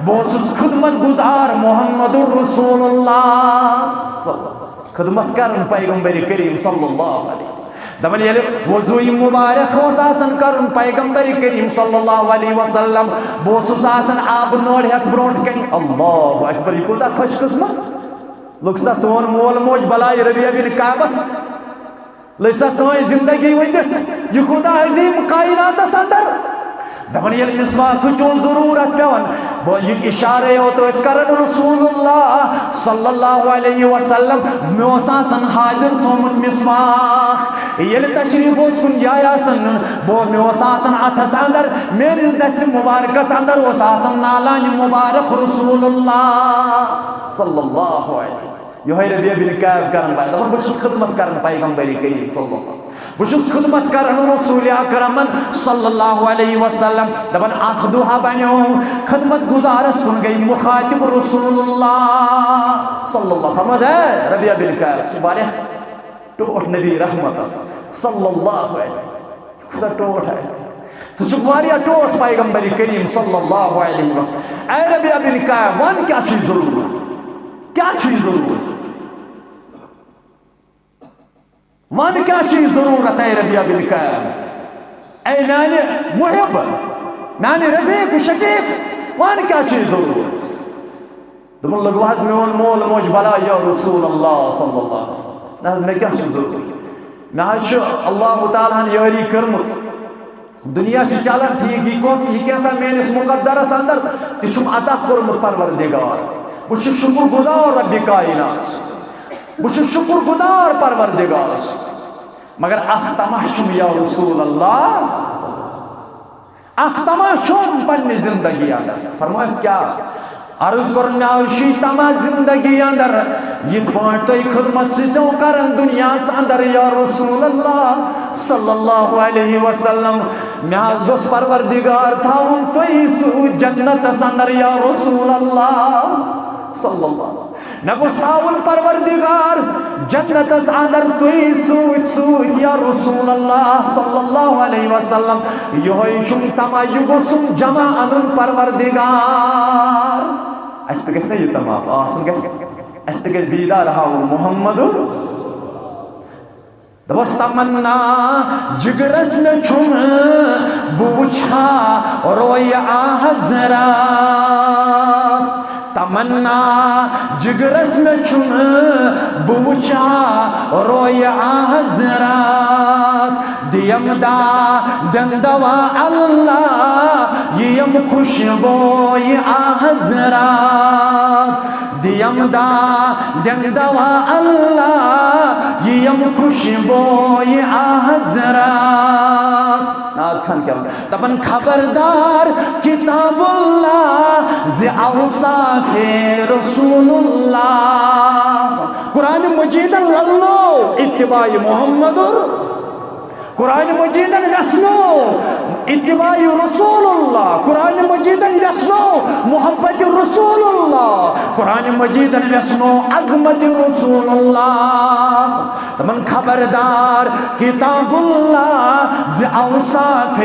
بہٕ اوسُس خدمت گزار محمد رسول اللہ۔ خدمت کران پیغمبر کریم صلی اللہ علیہ وسلم۔ دپان ییٚلہِ وضوٗ مبارک اوس آسان کرُن پیغمبر کریم صلی اللہ علیہ وسلم، بہٕ اوسُس آسان آبہٕ نوٚر ہٮ۪تھ برونٛٹھ کنہِ۔ اللہ اکبر، یہِ کوٗتاہ خوش قسمت۔ لوٚگ سا سون مول موج بلاے ربیعہ بن کعبس، لٔج سا سٲنۍ زندگی ؤنِتھ۔ یہِ کوٗتاہ عظیم کائناتس اندر۔ دپان ییٚلہِ مسواکٕچ اوس ضروٗرت پٮ۪وان، بہٕ، یہِ اشارے یوت ٲسۍ کران رسول اللہ صلی اللہ علیہ وسلم، مےٚ اوس آسان حاضر تھوٚومُت مسواک۔ ییٚلہِ تشریف اوس کُنہِ جایہِ آسان نیُن، بہٕ، مےٚ اوس آسان اتھس اندر، میٲنِس دستِ مبارکس اندر اوس آسان نالانہِ مبارک رسول اللہ صلی اللہ علیہ۔ یہے ربیعہ بن کعب کران بیان، دپان، بہٕ چھُس خدمت کران پیغمبر کریم صلی اللہ علیہ وسلم۔ بہٕ چھُس خدمت کران رسول اکرمن صلی اللہ علیہ وسلم۔ دپان، اکھ دۄہا بنیو خدمت گزارس کُن گٔے مخاطب رسول اللہ صلی اللہ۔ فرموو، اے ربیعہ بن کعب، ژٕ چھُکھ واریاہ ٹوٹھ نبی رحمتس صلی اللہ علیہ وسلم۔ کوٗتاہ ٹوٹھ آسہِ۔ ژٕ چھُکھ واریاہ ٹوٹھ پیغمبر کریم صلی اللہ علیہ وسلم۔ اے ربیعہ بن کعب، ون کیٛاہ چھُے ضروٗرت؟ کیٛاہ چھُے ضروٗرت؟ ون کیٛاہ چھُے ضروٗرت، اے ربیعہ بن کعب؟ اے میانہِ محب، میانہِ رفیق شفیق، ون کیٛاہ چھُے ضروٗرت؟ دوٚپُن، لوٚگوٕ حظ میون مول موج بلا یا رسول اللہ صلی اللہ علیہ وسلم۔ نہ حظ، مےٚ کیٛاہ چھُ ضروٗرت؟ مےٚ حظ چھُ اللہ تعالیٰ ہن یٲری کٔرمٕژ۔ دُنیا چھُ چلان ٹھیٖک، یہِ کۄس، یہِ کینٛژھا میٲنِس مقدرس اندر تہِ چھُم عطا کوٚرمُت پروردگار۔ بہٕ چھُس شُکُر گُزار ربِ کائنات۔ بہٕ چھُس شُکُر گُزار پروردگارس۔ مگر اکھ طمع چھُم یا رسول اللہ۔ اکھ طمع چھُم پننہِ زندگی اندر۔ فرمٲیِس کیٛاہ؟ عرض کوٚر، مےٚ حظ چھُ یہِ طمع زندگی اندر، یِتھ پٲٹھۍ تُہۍ خدمت چھِو کران دُنیاہس اندر یا رسول اللہ صلی اللہ علیہ وسلم، مےٚ حظ گوٚژھ پروردگار تھاوُن تُہۍ سۭتۍ جنتس اندر یا رسول اللہ صلی اللہ۔ مےٚ گوٚژھ تھاوُن پروردگار جنتس اندر تُہۍ سۭتۍ سۭتۍ یا رسول اللہ صلی اللہ علیہ وسلم۔ یہوے چھُم طمع، یہِ گوٚژھُم جمع انُن پروردگار۔ اسہِ تہِ گژھِ نا یہِ طمع آسُن؟ آسُن گژھِ۔ اسہِ تہِ گژھِ دیٖدار ہاوُن محمد۔ دوٚپُس تمنا جگرس مےٚ چھُم، بہٕ وٕچھا رویہِ آ حضرات۔ تمنا جگرس مےٚ چھُم، بہٕ وٕچھا رویہِ آ حضرات۔ دِیم دا دِن دوا اللہ، یِیم خوشبویہِ آ حضرات۔ دِیم دا دِن دوا اللہ، یِیم خوشبویہِ آ حضرات۔ نعت خان کیٛاہ وَنان؟ دَپان خبردار کتاب اللہ زِ اوصاف رسول اللہ۔ قرآن مجیدن للو اتباع محمد۔ قرآن مجیدن ویسنو اتباع رسول اللہ، قرآن مجیدن ویسنو محبت رسول اللہ، قرآن مجیدن ویسنو عظمت رسول اللہ۔ تمن خبردار کتاب اللہ ز اوصاف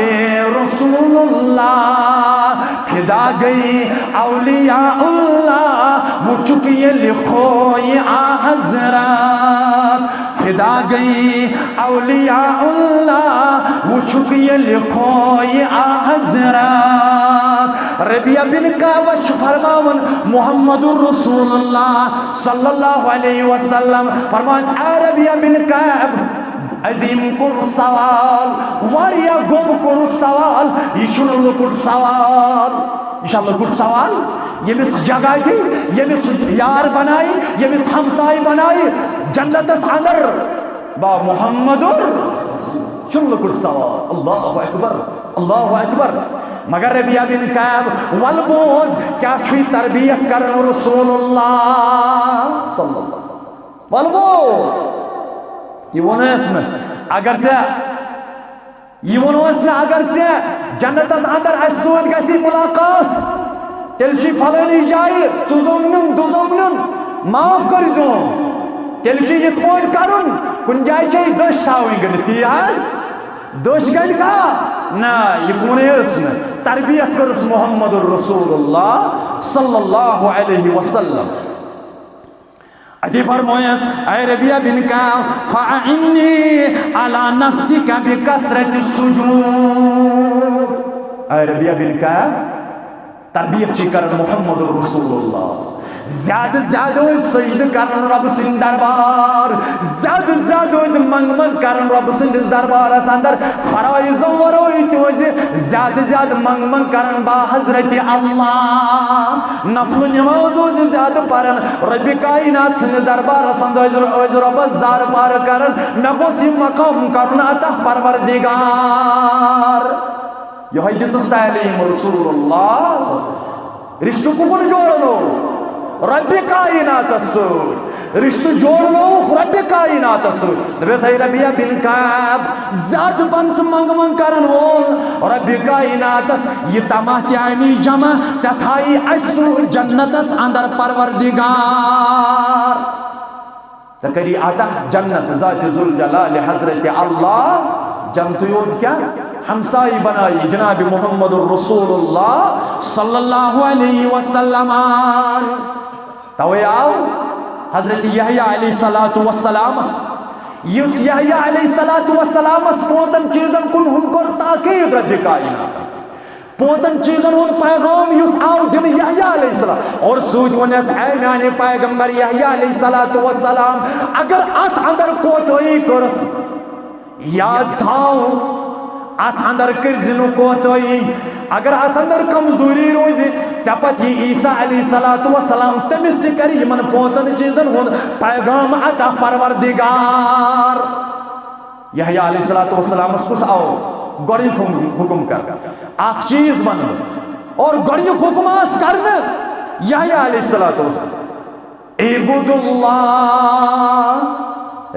رسول اللہ، فدا گئی اولیاء اللہ وچک یہ لکھو یہ آ حضرات، فدا گئی اولیاء اللہ وچک یہ لکھو یہ آ حضرات۔ ربیعہ بن کعبس چھُ فرماوان محمد رسول اللہ صلی اللہ علیہ وسلم فرماس، اے ربیعہ بن کعب، عظیم کوٚر سوال، واریاہ گوٚب کوٚر سوال، یہِ چھُنہٕ لۄکُٹ سوال، یہِ چھا لۄکُٹ سوال؟ ییٚمِس جگہ دی، ییٚمِس یار بنایہِ، ییٚمِس ہمسایہِ بنایہِ جنتس اندر، با محمد چھُنہٕ لۄکُٹ سوال۔ اللہ اکبر، اللہ اکبر۔ مگر ربیعہ بن کعب، ول بوز، کیا چھُے تربیت کران رسول اللہ صلی اللہ علیہ وسلم؟ ول بوز، یہِ ووٚن اَسہِ نہٕ، اگر ژےٚ، یہِ ووٚن اَسہِ نہٕ، اگر ژےٚ جنتس اندر اَسہِ سۭتۍ گژھی ملاقات، تیٚلہِ چھُے فلٲنی جایہِ ژٕ زوٚم نیُن، دُ زوٚم نیُن، معاف کٔرۍزیون۔ تیٚلہِ چھُ یِتھ پٲٹھۍ کرُن، کُنہِ جایہِ چھِ اَسہِ دٔچھ تھاوٕنۍ گٔنڈِتھ، تی حظ؟ دٔچھ گٔنڈِتھ ہا؟ نہ، یہِ کُنے ٲس نہٕ۔ تربیت کٔرٕس محمد رسول اللہ صلی اللہ علیہ وسلم۔ اتی فرمویس، اے ربیعہ بن کعب، فَأَعِنِّي عَلَى نَفْسِكَ بِكَثْرَةِ السُّجُودِ۔ اے ربیعہ بن کعب، تربیت چھ کران محمد رسول اللہ۔ زیادٕ زیادٕ ٲسۍ سجدٕ کران رۄبہٕ سٕنٛدِ دربار، زیادٕ زیادٕ ٲسۍ منٛگہٕ منٛگہٕ کران رۄبہٕ سٕنٛدِس دربارس اندر۔ فرٲیضو ورٲے تہِ ٲسۍ زیادٕ زیادٕ منٛگہٕ منٛگہٕ کران با حضرت اللہ۔ نفل نماز ٲسۍ زیادٕ پران، رۄبِ کائنات سٕنٛدِ دربارس اندر ٲسۍ، ٲسۍ رۄبس زارٕ پارٕ کران، مےٚ گوٚژھ یہِ مقام کرُن عطا پروردگار۔ یہے دِژٕس تعلیٖم رسول اللہ۔ رشتہٕ کُکُن جوڑنو؟ رۄبِ کائناتس سۭتۍ۔ رشتہٕ جوڑنووُکھ رۄبِ کائناتس سۭتۍ۔ دوٚپُس، ہے ربیعہ بن کعب، زیادٕ بن ژٕ منٛگہٕ منٛگہٕ کرن وول۔ رۄبِ کائناتس یہِ طمع تہِ اَنی جمع، ژےٚ تھایی اَسہِ سۭتۍ جنتس اندر پروردگار۔ ژےٚ کری عطا جنت ذات ذوالجلال حضرت اللہ، جنتٕے یوت کیٛاہ، ہمسایہِ بنایی جناب محمد رسول اللہ صلی اللہ علیہ وسلم۔ توے آو حضرت یحییٰ علیہ الصلوۃ والسلامس، یُس یحییٰ علیہ الصلوۃ والسلامس پانٛژن چیٖزن کُن ہُم کوٚر تاکید ربِ کائنات۔ پانٛژن چیٖزن ہُنٛد پیغام یُس آو دِنہٕ یحییٰ علیہ السلام، اور سۭتۍ ووٚننس، اے میانہِ پیغمبر یحییٰ علیہ الصلوۃ والسلام، اگر اتھ اندر کوتاہی کٔرٕتھ، یاد تھاو، اتھ اندر کٔرۍ زِ نہٕ کوتاہی۔ اگر اتھ اندر کمزوری روزِ، ژےٚ پتہٕ یی عیسیٰ علیہ الصلوۃ والسلام، تٔمِس تہِ کرِ یِمن پانٛژن چیٖزن ہُنٛد پیغام عطا پروردگار۔ یحییٰ علیہ الصلوۃ والسلامس کُس آو گۄڈنیُک حُکم، حُکم کرنہٕ؟ اکھ چیٖز وننہٕ۔ اور گۄڈنیُک حُکم آس کرنہٕ یحییٰ علیہ الصلوۃ والسلام، اعبدوا اللہ۔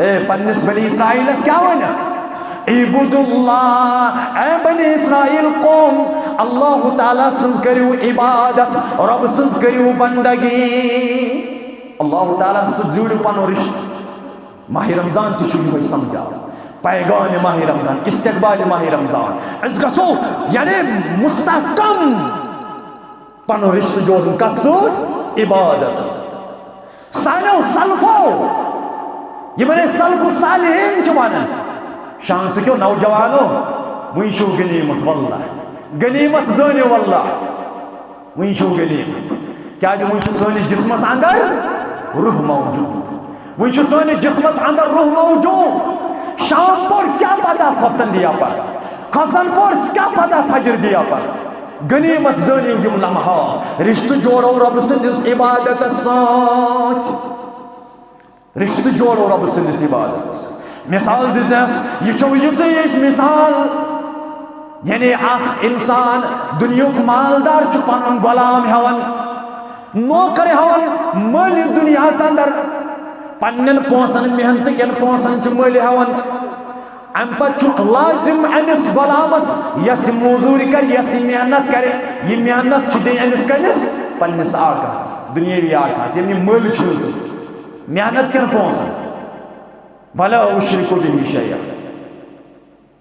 اے، پننِس بنی اسرائیلس کیٛاہ ونہِ؟ اعبدوا اللہ، اے بنی اسرائیل قوم، اللہ تعالیٰ سٕنٛز کٔرِو عبادت، رۄب سٕنٛز کٔرِو بندگی۔ اللہ تعالیٰ سۭتۍ جُڑِو پنُن رشتہٕ۔ ماہ رمضان تہِ چھُ یِہوٚے سمجھاوان۔ پیغام ماہ رمضان، استقبال ماہ رمضان۔ أسۍ گژھو یعنی مستحکم پنُن رشتہٕ جوڑُن کتھ سۭتۍ؟ عبادتس۔ سانیو سلفو، یِمن أسۍ سلف صالحین چھِ ونان، شانٛسہٕ کیو نوجوانو، وٕنۍ چھُو غنیمت واللہ، غنیمت زٲنِو واللہ۔ وٕنہِ چھُو غنیٖمت۔ کیٛازِ وٕنہِ چھُ سٲنِس جسمس اندر روح موجود۔ وٕنہِ چھُ سٲنِس جسمس اندر روح موجود۔ شام پور کیٛاہ پتہ خۄفتن دِیا پر؟ خۄفتن پور کیٛاہ پتہ فجر دِیا پر؟ غنیٖمت زٲنِو یِم لمحات۔ رشتہٕ جوڑو رۄبہٕ سٕنٛدِس عبادتس سۭتۍ۔ رشتہٕ جوڑو رۄبہٕ سٕنٛدِس عبادتس۔ مثال دِژٮ۪س، یہِ چھو یِژٕے أسۍ مثال، یعنی اکھ انسان دُنیہُک مالدار چھُ پنُن غلام ہٮ۪وان، نوکر ہٮ۪وان مٲلہِ دُنیاہس اندر، پننٮ۪ن پونٛسن، محنتہٕ کٮ۪ن پونٛسن چھُ مٔلۍ ہٮ۪وان۔ امہِ پتہٕ چھُ لازم أمِس غلامس، یۄس یہِ موٚزوٗرۍ کرِ، یۄس یہِ محنت کرِ، یہِ محنت چھِ دِنۍ أمِس کٔمِس؟ پننِس آقاہس، دُنیٲوی آقاہس، ییٚمۍ یہِ مٔلۍ چھُ دیُتمُت، محنت کٮ۪ن پونٛسن۔ ولا اشرک بہ شیئا۔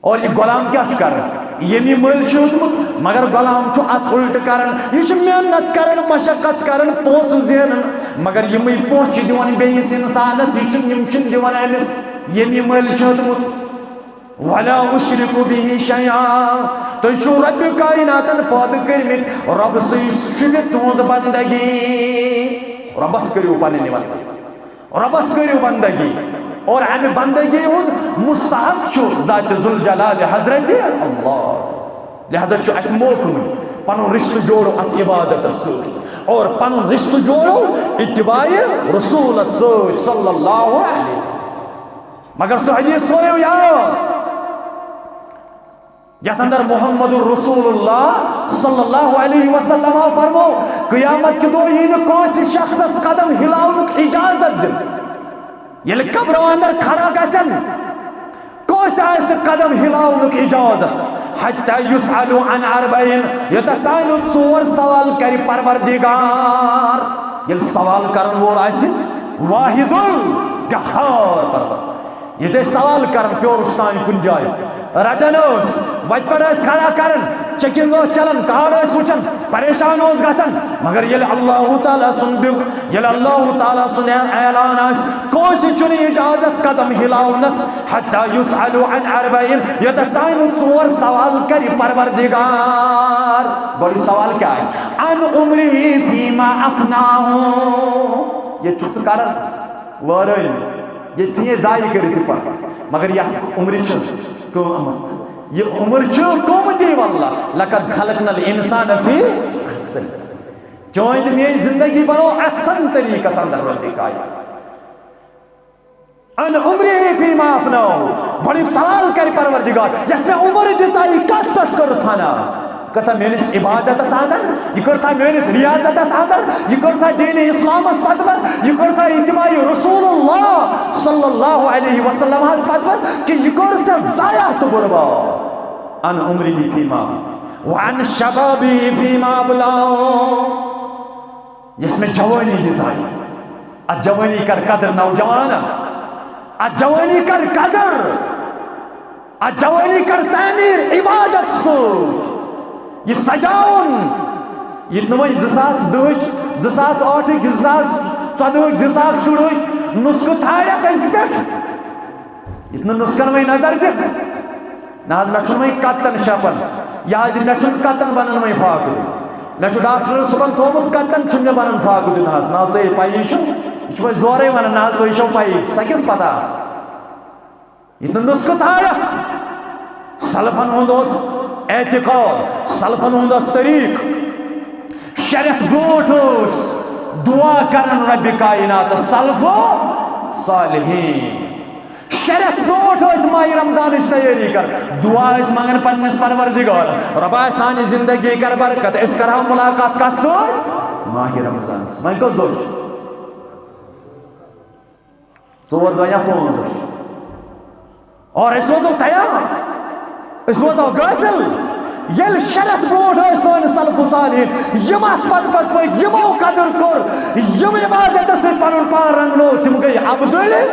اور یہِ غلام کیٛاہ چھُ کران؟ ییٚمۍ یہِ مٔلۍ چھُ دیُتمُت، مگر غلام چھُ اتھ الٹہٕ کران۔ یہِ چھُ محنت کران، مشقت کران، پونٛسہٕ زینان، مگر یِمٕے پونٛسہٕ چھِ دِوان بیٚیِس انسانس، یہِ چھُنہٕ، یِم چھِنہٕ دِوان أمِس، ییٚمۍ یہِ مٔلۍ چھُ دیُتمُت۔ ولا اشرک بہ شیئا۔ تُہۍ چھِو رۄبِ کائناتن پٲدٕ کٔرمٕتۍ، رۄبہٕ سٕے شوٗبِتھ تُہنٛز بندگی۔ رۄبس کٔرِو پنٕنۍ بندگی۔ رۄبس کٔرِو بندگی۔ اور امہِ بندگی ہُنٛد مستحق چھُ ذات ذوالجلال حضرت اللہ۔ لہذا چھُ اسہِ موقعہٕ وۄنۍ پنُن رشتہٕ جوڑو اتھ عبادتس سۭتۍ، اور پنُن رشتہٕ جوڑو اتباع رسولس سۭتۍ صلی اللہ علیہ وسلم۔ مگر سُہ حدیث تھٲیِو یاد، یتھ اندر محمد رسول اللہ صلی اللہ علیہ وسلم فرمو، قیامت کہِ دۄہ یی نہٕ کٲنٛسہِ شخصس قدم ہلاونُک اجازت دِنہٕ۔ ییٚلہِ قبرو اندر کھڑا گژھن، کٲنٛسہِ آسہِ نہٕ قدم ہلاونُک اجازت۔ حتی یسأل عن اربعین، یوٚتتھ تام نہٕ ژور سوال کرِ پروردگار۔ ییٚلہِ سوال کرن وول آسہِ واحد القہار پروردگار۔ ییٚتہِ ٲسۍ سوال کران پیورس تام کُنہِ جایہِ، رٹان ٲسۍ، وتہِ پٮ۪ٹھ ٲسۍ کھڑا کران، چیکنگ ٲس چلان، کارڈ ٲسۍ وٕچھان، پریشان اوس گژھان۔ مگر ییٚلہِ اللہ تعالیٰ سُنٛد بیُک، ییٚلہِ اللہ تعالیٰ سُنٛد اعلان آسہِ، کٲنٛسہِ چھُنہٕ اجازت قدم ہلاونس، حتی یسأل عن اربعین، یوٚتتھ تام نہٕ ژور سوال کرِ پروردگار۔ گۄڈٕنیُک سوال کیٛاہ آسہِ؟ عن عمرہ فیما افناہ۔ ییٚتہِ چھُکھ ژٕ کران وٲرٲنی، ییٚتہِ ژٕ یہِ ضایع کٔرِتھ تہِ پَتہٕ، مگر یَتھ عمرِ چھِ قۭمَتھ۔ یہِ عمر چھِ قۭمتی واللہ۔ لقد خلقنا الانسان فی احسن۔ چٲنۍ تہٕ میٲنۍ زندگی بنٲو احسن طریٖقس اندر رۄبِ کائنات۔ عن عمرہ فیما افناہ۔ گۄڈٕنیُک سوال کرِ پروردگار، یۄس مےٚ عمر دِژا، یہِ کتھ پٮ۪ٹھ کٔرٕتھ فنا؟ کٔرتھا میٲنِس عبادتس اندر، یہِ کٔرتھا میٲنِس ریاضتس اندر، یہِ کٔرتھا دین اسلامس پتہٕ پتہٕ، یہِ کٔرتھا اتباع رسول اللہ صلی اللہ علیہ وسلم ہس پتہٕ پتہٕ، کہِ یہِ کٔر ژےٚ ضایع تہٕ برباد؟ عن عمرہ فیما، وعن شبابہ فیما ابلاہ۔ یۄس مےٚ جوٲنی دِژاے، اتھ جوٲنی کر قدر نوجوان، اتھ جوٲنی کر قدر، اتھ جوٲنی کر تعمیٖر عبادت سۭتۍ۔ یہِ سجاوُن، یہِ نہٕ وۄنۍ زٕ ساس دہٕکۍ، زٕ ساس ٲٹھٕکۍ، زٕ ساس ژۄدہٕکۍ، زٕ ساس شُرہٕکۍ نُسخہٕ ژھانڈکھ أزۍ پٮ۪ٹھ۔ یہِ نہٕ نُسخن وۄنۍ نظر دِکھ۔ نہ حظ، مےٚ چھُنہٕ وۄنۍ کتن شپن۔ یہِ حظ، مےٚ چھُنہٕ کتن بنان وۄنۍ فاقہٕ دیُن۔ مےٚ چھُ ڈاکٹرن صٲبن تھوٚومُت، کتن چھُنہٕ مےٚ بنان فاقہٕ دیُن حظ۔ نہ حظ، تۄہہِ پَیی چھُ، یہِ چھُ وۄنۍ زورے ونان، نہ حظ، تۄہہِ چھو پَیی، سۄ کِژھ پتہ آسہِ؟ یہِ نہٕ نُسخہٕ ژھانڈکھ۔ سلفن ہُنٛد اوس اعتقاد، سلفن ہُنٛد اوس طریٖقہٕ۔ شےٚ رٮ۪تھ برونٛٹھ ٲسۍ دُعا کران رۄبِ کائناتس سلف صالحین۔ شےٚ رٮ۪تھ برونٛٹھ ٲسۍ ماہِ رمضانٕچ تیٲری کران، دُعا ٲسۍ منٛگان پننِس پروردگارس، رۄبا سانہِ زندگی کر برکت، أسۍ کرہو ملاقات کتھ سۭتۍ؟ ماہِ رمضانس۔ وۄنۍ کٔژ دۄہ چھِ؟ ژور دۄہ یا پانٛژھ دۄہ چھِ۔ اور أسۍ روزو تیار، أسۍ روزو غٲفل۔ ییٚلہِ شےٚ رٮ۪تھ برونٛٹھ ٲسۍ سٲنۍ سلف صالحین، یِم اتھ پتہٕ پتہٕ پٔکۍ، یِمو قدر کوٚر، یِم عبادتس سۭتۍ پنُن پان رنگنو، تِم گٔے ابدُلۍ،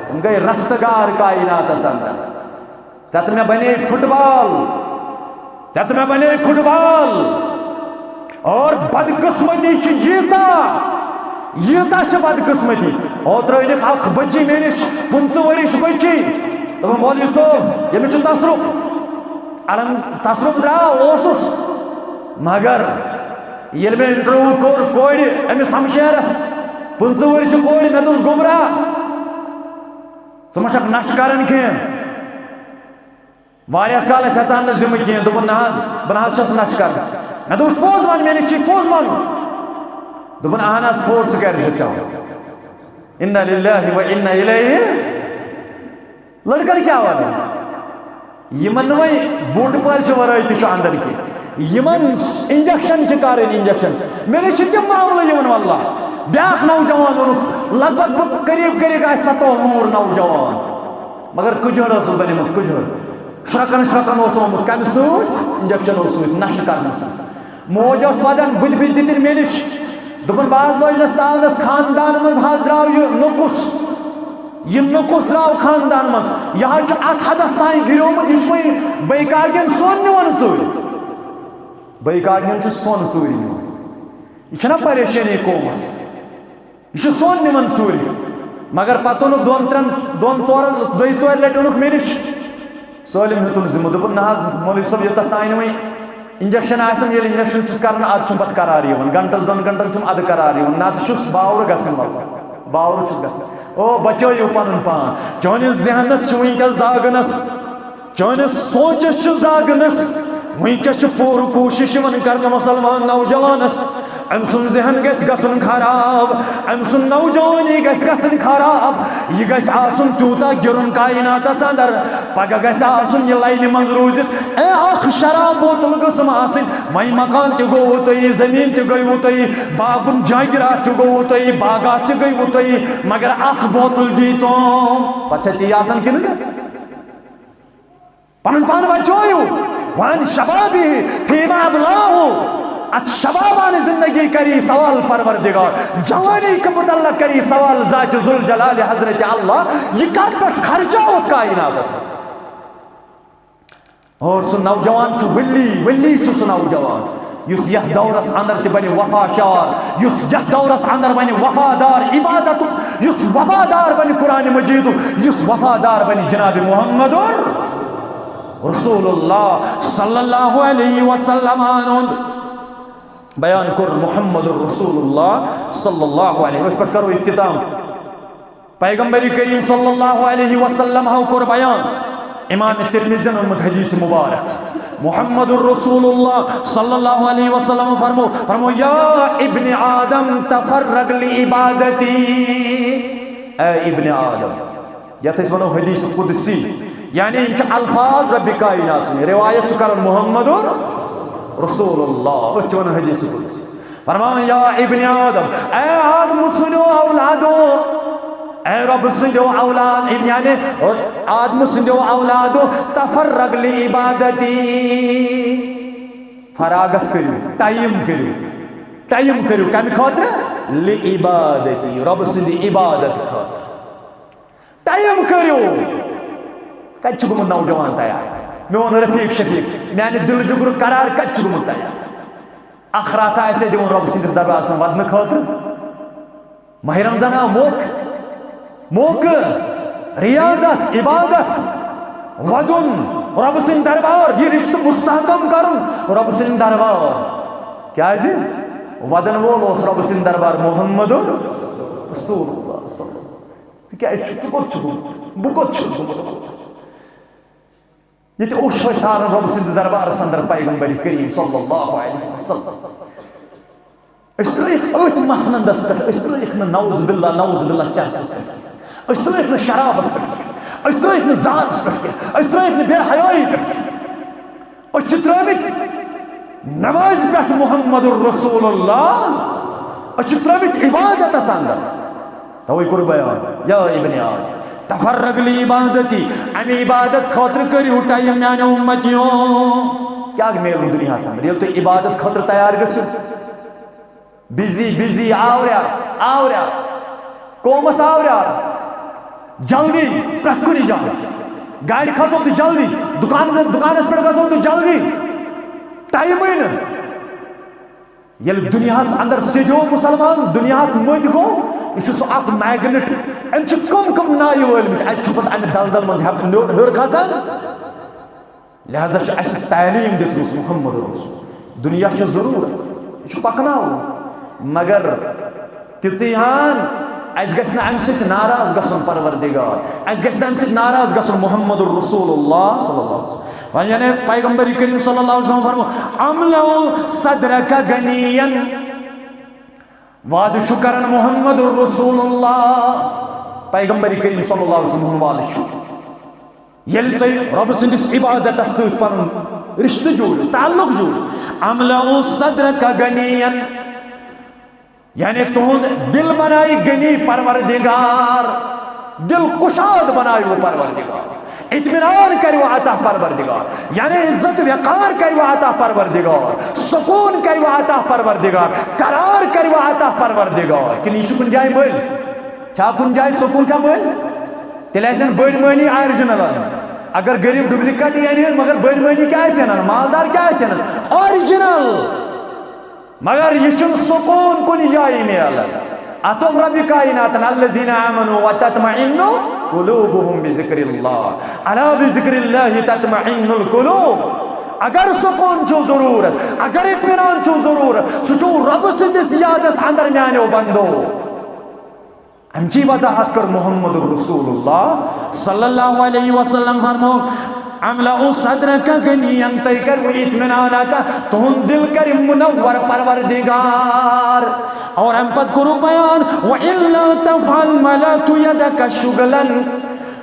تِم گٔے رستگار کائناتس اندر۔ ژےٚ تہٕ مےٚ بنے فٹ بال، ژےٚ تہٕ مےٚ بنے فٹ بال۔ اور بدقسمتی چھِ ییٖژاہ، ییٖژاہ چھِ بدقسمتی۔ اوترٕ أنِکھ اکھ بچی مےٚ نِش، پٕنٛژٕہ ؤرِش بچی۔ دوٚپُن، "مولوی صٲب، ییٚمِس چھُ تصرُف۔" الم تصرُف درٛاو، اوسُس۔ مگر ییٚلہِ مےٚ انٹرویو کوٚر کورِ، أمِس ہمشیرس، پٕنٛژٕہ ؤرِش کورِ، مےٚ دوٚپُس، "گوٚبرا، ژٕ ما چھکھ نشہٕ کران کینٛہہ؟" واریاہس کالس ہیژان نہٕ ذمہٕ کینٛہہ، دوٚپُن، "نہ حظ، بہٕ نہ حظ چھَس نشہٕ کران۔" مےٚ دوٚپُس، "پوٚز وَن، مےٚ نِش چھُے پوٚز وَنُن؟" دوٚپُن، "اہن حظ، پوٚز، ژٕ کیٛازِ چھُکھ چٮ۪وان؟" انا للہ و انا الیہ۔ لڑکن کیٛاہ وَنو؟ یِمن نہٕ وۄنۍ بوٗٹہٕ پٲلۍ چھِ ورٲے تہِ چھُ اندر کینٛہہ۔ یِمن انجیکشن چھِ کرٕنۍ، انجیکشن۔ مےٚ نِش چھِ تِم معاملہٕ یِوان واللہ۔ بیٛاکھ نوجوان اوٚنُکھ، لگ بگ بہٕ قریب قریب آسہِ ستووُہ وُہُر نوجوان۔ مگر کُجر ٲسٕس بنیمٕژ، کُجر۔ شرکن شرکن اوس آمُت۔ کمہِ سۭتۍ؟ انجیکشن اوس سۭتۍ، نشہٕ کرنہٕ سۭتۍ۔ موج ٲس ودان، بٕتھِ بٕتھِ دِتِنۍ مےٚ نِش۔ دوٚپُن، بہٕ حظ لوجنس تاونس، خاندان منٛز حظ درٛاو یہِ نُقُص۔ یہِ نُقُص درٛاو خاندان منٛز۔ یہِ حظ چھُ اتھ حدس تام گِریومُت، یہِ چھُ وۄنۍ بیٚیہِ کالہِ کٮ۪ن سۄن نِوان ژوٗرِ۔ بیٚیہِ کالہِ کٮ۪ن چھُ سۄن ژوٗرِ نِوان۔ یہِ چھَنہ پریشٲنی قومس؟ یہِ چھُ سۄن نِوان ژوٗرِ۔ مگر پتہٕ اوٚنُکھ دۄن ترٛٮ۪ن، دۄن ژورن، دۄیہِ ژورِ لٹہِ اوٚنُکھ مےٚ نِش۔ سٲلِم ہیوٚتُن ذمہٕ، دوٚپُن، نہ حظ مولوی صٲب، یوٚتتھ تام نہٕ وۄنۍ انجیکشن آسن، ییٚلہِ انجیکشن چھُس کران، ادٕ چھُم پتہٕ قرار یِوان، گنٹس دۄن گنٹن چھُم ادٕ قرار یِوان، نتہٕ چھُس باورٕ گژھان، وۄنۍ باورٕ چھُس گژھان۔ او بچٲیِو پنُن پان، چٲنِس ذہنس چھُ وٕنکیٚس زاگنس، چٲنِس سونچس چھُ زاگنس۔ وٕنکیٚس چھِ پوٗرٕ کوٗشِش یِوان کرنہٕ مُسلمان نوجوانس، أمۍ سُنٛد ذہن گژھِ گژھُن خراب، أمۍ سُنٛد نوجوانی گژھِ گژھٕنۍ خراب۔ یہِ گژھِ آسُن تیوٗتاہ گِرُن کایناتس اندر، پگاہ گژھِ آسُن یہِ لاینہِ منٛز روٗزِتھ۔ اے، اکھ شراب بوتل گٔژھٕم آسٕنۍ، وۄنۍ مکان تہِ گوٚوُ تۄہہِ، زٔمیٖن تہِ گٔیوُ تۄہہِ، باغُن جاگیرات تہِ گوٚوُ تۄہہِ، باغات تہِ گٔیوُ تۄہہِ، مگر اکھ بوتل دیٖتو۔ پتہٕ چھا تی آسان کِنہٕ نہ؟ پنُن پان بچٲیِو۔ وان شبابی فیما ابلاہو۔ اتھ شبابانہ زندگی کری سوال پروردگار، جوانی کے متعلق کری سوال ذات ذوالجلال حضرت اللہ، یہ کتھ پہ خرچہ ہوت کائناتس منٛز؟ اور سہ نوجوان چھُ ولی، ولی چھُ سہ نوجوان یُس یتھ دورس اندر تہِ بنہِ وفا شار، یُس یتھ دورس اندر بنہِ وفادار عبادتُک، یُس وفادار بنہِ قرآن مجیدُک، یُس وفادار بنہِ جناب محمد رسول اللہ صلی اللہ علیہ وسلم۔ بیان کوٚر محمد رسول اللہ صلی اللہ علیہ وسلم۔ أتھۍ پٮ۪ٹھ کرو اختتام۔ پیغمبر کریم صلی اللہ علیہ وسلم ہو کوٚر بیان۔ امام ترمذین اوٚنمُت حدیث مبارک۔ محمد رسول اللہ صلی اللہ علیہ وسلم فرمو، فرمو، یا ابن آدم تفرغ لعبادتی۔ اے ابن آدم، یتھ أسۍ ونو حدیث قدسی، یعنی یِم چھِ الفاظ رب کائنات سٕنٛدۍ، روایت چھُ کران محمد رسول اللہ، أسۍ چھِ ونان حدیث قدسی۔ فرمان، یا ابن آدم، اے آدم سٕنٛدیو اولادو، اے رب سٕنٛدیو اولاد، یعنی آدم سٕنٛدیو اولادو، تفرغ لعبادتی، فراغت کٔرِو، ٹائم کٔرِو، ٹائم کٔرِو کمہِ خٲطرٕ؟ لعبادتی، رب سٕنٛدِ عبادت خٲطرٕ۔ ٹائم کٔرِو۔ کتہِ چھُ گوٚمُت نوجوان تیار؟ میون رفیق شفیق، میانہِ دِلہٕ جُگرُک قرار کتہِ چھُ گوٚمُت تیار؟ اکھ راتھا آسہِ ہے دِوان رۄب سٕنٛدِس دربارس منٛز ودنہٕ خٲطرٕ۔ ماہِ رمضان آو موقعہٕ، موقعہٕ، ریاضت، عبادت، ودُن، رۄب سٕنٛدِ دربار، یہِ رشتہٕ مستحکم کرُن، رۄب سٕنٛدِ دربار۔ کیازِ؟ ودن وول اوس رۄب سٕنٛدِ دربار محمد رسول اللہ صلی اللہ علیہ وسلم۔ ژٕ کیٛازِ چھُکھ؟ ژٕ کوٚت چھُکھ گوٚمُت؟ بہٕ کوٚت چھُس گوٚمُت؟ ییٚتہِ اوس شوے سارن رۄب سٕنٛدِس دربارس اندر پیغمبر کریم صلی اللہ علیہ وسلم۔ أسۍ ترٲیِکھ أتھۍ مسندس پٮ۪ٹھ، أسۍ ترٲیِکھ نہٕ نعوذ باللہ، نعوذ باللہ چرسس پٮ۪ٹھ، أسۍ ترٲیِکھ نہٕ شرابس پٮ۪ٹھ، أسۍ ترٲیِکھ نہٕ زارس پٮ۪ٹھ کینٛہہ، أسۍ ترٲیِکھ نہٕ بے حیٲیی پٮ۪ٹھ کینٛہہ۔ أسۍ چھِ ترٲومٕتۍ نمازِ پٮ۪ٹھ محمد رسول اللہ، أسۍ چھِ ترٲومٕتۍ عبادتس اندر۔ توے کوٚر بیان، یا ابن آدم، تفرغ لعبادتی، اَمہِ عبادت خٲطرٕ کٔرِو ٹایم میانیو اُمتیو۔ کیٛاہ میلوٕ دُنیاہَس اندر؟ ییٚلہِ تُہۍ عبادت خٲطرٕ تیار گٔژھِو، بِزی، بِزی، آوریا، آوریا، قومَس آوریا، جلدی، پرٛٮ۪تھ کُنہِ جایہِ۔ گاڑِ کھسو تہٕ جلدی، دُکان، دُکانَس پٮ۪ٹھ گژھو تہٕ جلدی، ٹایمٕے نہٕ۔ ییٚلہِ دُنیاہَس اندر سیٚدیو مُسلمان دُنیاہَس مٔتۍ گوٚو، یہِ چھُ سُہ اکھ میگنیٹ۔ أمۍ چھِ کٕم کٕم نایہِ وٲلمٕتۍ، اَتہِ چھُ پَتہٕ اَمہِ دَلدَل منٛز ہٮ۪کہٕ نیوٚر ہیوٚر کھسان۔ لہذا چھِ اَسہِ تعلیٖم دِژمٕژ محمد رسول۔ دُنیا چھُ ضروٗرت، یہِ چھُ پَکناوُن، مگر تِژٕے ہان، اَسہِ گژھِ نہٕ اَمہِ سۭتۍ ناراض گژھُن پروردگار، اَسہِ گژھِ نہٕ اَمہِ سۭتۍ ناراض گژھُن محمد رسول اللہ صلی اللہ علیہ وسلم۔ وۄنۍ یعنی پیغمبر کریم صلی اللہ علیہ وسلم فرمو، "املأ صدرک غنیا"، وعدٕ چھُ کران محمد رسول اللہ، پیغمبر کریم صلی اللہ علیہ وسلم ہُنٛد وعدٕ چھُ۔ ییٚلہِ تُہۍ رۄب سٕنٛدِس عبادتس سۭتۍ پنُن رشتہٕ جوڑِو، تعلق جوڑِو، "املأ صدرک غنیا"، یعنی تُہُنٛد دل بنایہِ غنی پروردگار۔ دل کشاد بنایو پروردگار، اطمینان کریو عطا پروردگار، یعنی عزت وقار کریو عطا پروردگار، سکون کریو عطا پروردگار، قرار کریو عطا پروردگار۔ کِنہٕ یہِ چھُ کُنہِ جایہِ مٔلۍ؟ چھا کُنہِ جایہِ سکون چھا مٔلۍ؟ تیٚلہِ آسن بٔڑۍ مٔہنی آرجنل۔ اگر غریب ڈُپلیکیٹ یی انہِ، مگر بٔڑۍ مٔہنی کیٛاہ آسہِ انان؟ مالدار کیٛاہ آسہِ انان؟ آرجنل۔ مگر یہِ چھُنہٕ سکوٗن کُنہِ جایہِ میلان۔ اتھ دوٚپ ربِ کائناتن، "الذین آمنوا وتطمئن قلوبهم بذکر اللہ، الا بذکر اللہ تطمئن القلوب۔" اگر سکوٗن چھُو ضروٗرت، اگر اطمینان چھُو ضروٗرت، سُہ چھُو رۄبہٕ سٕنٛدِس یادس اندر میانیو بندو۔ امچی وضاحت کر محمد رسول اللہ صلی اللہ علیہ وسلم فرمو، "املأ صدرک غنیا"، تُہۍ کٔرِو اطمینان عطا، تُہُنٛد دل کَرِ منور پروردگار۔ اور امہِ پتہٕ کوٚرُکھ بیان، "وإلا تفعل ملأت يدك شغلا"،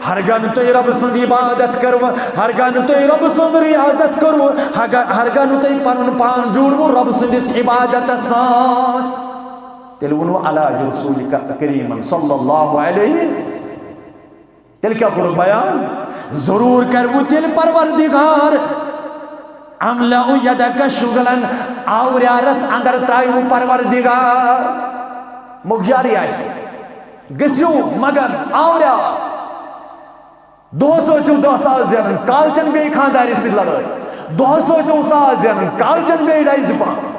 ہرگاہ نہٕ تُہۍ رۄبہٕ سٕنٛز عبادت کٔروٕ، ہرگاہ نہٕ تُہۍ رۄبہٕ سٕنٛز ریاضت کٔروٕ، ہرگاہ، ہرگاہ نہٕ تُہۍ پنُن پان جوٗڑوٕ رۄبہٕ سٕنٛدِس عبادتس سۭتۍ۔ تیٚلہِ ووٚنوٕ علاج رسول ک-، کریٖمن صلی اللہ علیہ۔ تیٚلہِ کیٛاہ کوٚرُکھ بیان؟ ضروٗر کروٕ تیٚلہِ پروردگار۔ املأ یدک شغلا، آوریٛارس اندر ترٛایوٕ پروردگار۔ مۄکجارٕے آسہِ، گٔژھِو مگن آوریٛار۔ دۄہس ٲسِو دَہ ساس زینان، کالچن بیٚیہِ خانٛدارِ سۭتۍ لڑٲے۔ دۄہس ٲسِو ساس زینان، کالچن بیٚیہِ ڈَے زٕ پانٛژھ۔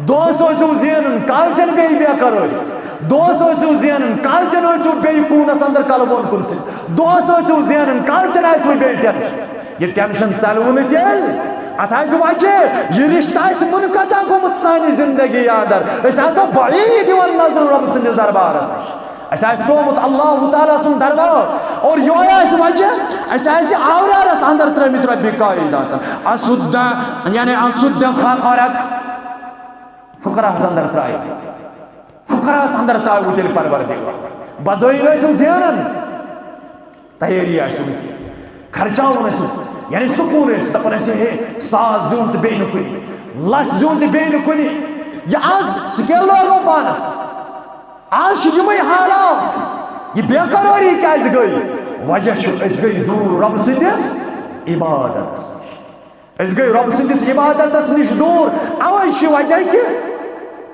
دۄہس ٲسِو زینان، کالچن بیٚیہِ بے قرٲری۔ دۄہس ٲسِو زینان، کالچن ٲسِو بیٚیہِ کوٗنس اندر کلہٕ بۄن کُن ژھٕنِتھ۔ دۄہس ٲسِو زینان، کالچن آسِوٕ بیٚیہِ ٹینشن۔ یہِ ٹینشن ژلوٕ نہٕ تیٚلہِ۔ اتھ آسہِ وجہ، یہِ رشتہٕ آسہِ منقطع گوٚمُت سانہِ زندگی اندر۔ أسۍ آسو بعید یِوان نظرِ رۄب سٕنٛدِس دربارس نِش۔ اسہِ آسہِ ترٛوومُت اللہ تعالیٰ سُنٛد دربار، اور یہوے آسہِ وجہ، اسہِ آسہِ آوریٛارس اندر ترٛٲومٕتۍ ربِ کائناتن۔ اسد، یعنی اسد فقرک، فقرس اندر ترٛایہِ، فقرس اندر ترٛایہِ تیٚلہِ پروردگار۔ بظٲہر ٲسِو زینان، تیٲری آسِو، خرچاوُن ٲسِو، یعنی سکوٗن ٲسِو، دپان ٲسِو، ہے، ساس زیوٗن تہٕ بیٚیہِ نہٕ کُنہِ، لچھ زیوٗن تہٕ بیٚیہِ نہٕ کُنہِ۔ یہِ آز سکیل لٲگو پانس۔ آز چھِ یِمے حالات۔ یہِ بے قرٲری کیازِ گٔے؟ وجہ چھُ، أسۍ گٔے دوٗر رۄبہٕ سٕنٛدِس عبادتس نِش۔ أسۍ گٔے رۄبہٕ سٕنٛدِس عبادتس نِش دوٗر۔ اوے چھِ وجہ کہِ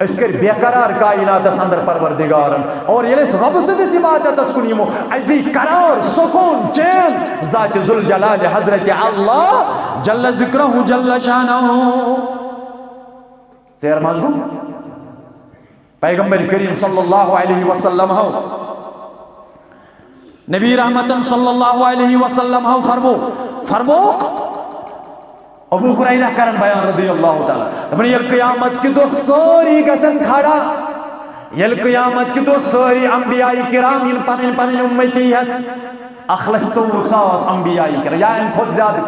أسۍ کٔرۍ بے قرار کائناتس اندر پروردگارن۔ اور ییٚلہِ أسۍ رۄبہٕ سٕنٛدِس عبادتس کُن یِمو، اَسہِ دی قرار، سکوٗن، چین ذاتِ ذوالجلال حضرت اللہ جل ذکرہ جل شانہ۔ ژیر منٛز گوٚو؟ پیغمبر کریم صلی اللہ علیہ وسلم ہو، نبی رحمتن صلی اللہ علیہ وسلم ہو فرمو، فرموک۔ ابو ہریرہ کرن بیان رضی اللہ تعالیٰ، دپان، ییٚلہِ قیامت کہِ دۄہ سٲری گژھن کھڑا، ییٚلہِ قیامت کہِ دۄہ سٲری انبیاء کرام یِن پنٕنۍ پنٕنۍ اُمتی ہٮ۪تھ، اکھ لچھ ژوٚوُہ ساس انبیاء کرام یا امہِ کھۄتہٕ زیادٕ،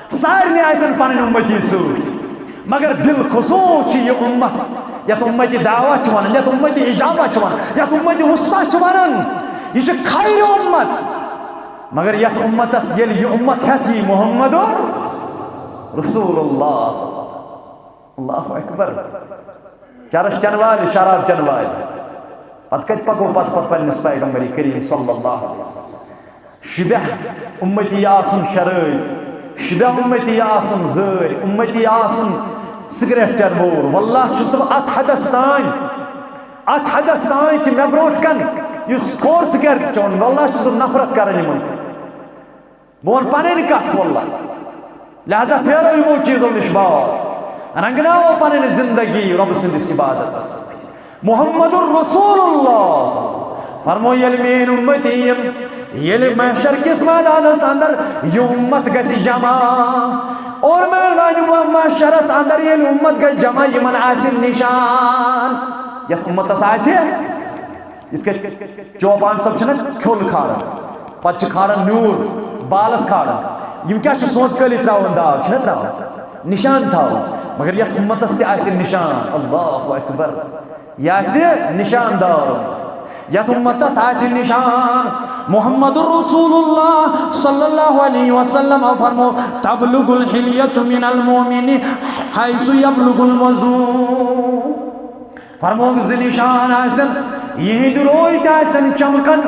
سارنٕے آسن پنٕنۍ اُمتی سۭتۍ۔ مگر بالخصوص چھِ یہِ اُمت، یتھ اُمتی دعوت چھِ ونان، یتھ اُمتی اجابہ چھِ ونان، یتھ اُمتی وسطیٰ چھِ ونان، یہِ چھِ خیر اُمت۔ مگر یتھ اُمتس ییٚلہِ یہِ اُمت ہٮ۪تھ یی محمد رسول اللہ، اللہ اکبر، چرس چنہٕ والہِ، شراب چنہٕ والہِ، پتہٕ کتہِ پکو پتہٕ پتہٕ پننِس پیغمبر کریم صلی اللہ علیہ وسلم؟ شبہ اُمتی آسُن شرٲبۍ، شبہ اُمتی آسُن زٲرۍ، اُمتی آسُن سگریٹ چٮ۪ن وول۔ واللہ چھُس نہٕ بہٕ اتھ حدس تام، اتھ حدس تام کہِ مےٚ برونٛٹھ کن یُس کھور سگریٹ چون، واللہ چھُس بہٕ نفرت کران یِمن کُن۔ بہٕ وَنہٕ پنٕنۍ کتھ واللہ۔ لہذا پھیرو یِمو چیٖزو نِش باز، رنگناوو پنٕنۍ زندگی رۄبہٕ سٕنٛدِس عبادتس سۭتۍ۔ محمد رسول اللہ فرمو، ییٚلہِ میٲنۍ اُمتی یِن، ییٚلہِ محشر کِس مٲدانس اندر یہِ اُمت گژھِ جمع، اور مٲدانِ محشرس اندر ییٚلہِ اُمت گژھِ جمع، یِمن آسہِ نشان۔ یتھ اُمتس آسہِ، یِتھ کٔنۍ چوپان صٲب چھِنہ کھیوٚل کھاران، پتہٕ چھِ کھاران نیوٗر، بالس کھاران۔ یِم کیٛاہ چھِ سونٛتہٕ کٲلی ترٛاوان داغ، چھِنہ ترٛاوان؟ نشان تھاوان۔ مگر یتھ اُمتس تہِ آسہِ نشان۔ اللہ اکبر۔ یہِ آسہِ نشاندار۔ یتھ اُمتس آسہِ نشان۔ محمد رسول اللہ صلی اللہ علیہ وسلم فرمو، "تبلغ الحلیۃ من المؤمن حیث یبلغ الوضوء۔" فرمووُکھ، زٕ نشان آسن، یِہِنٛدۍ روے تہِ آسن چمکان،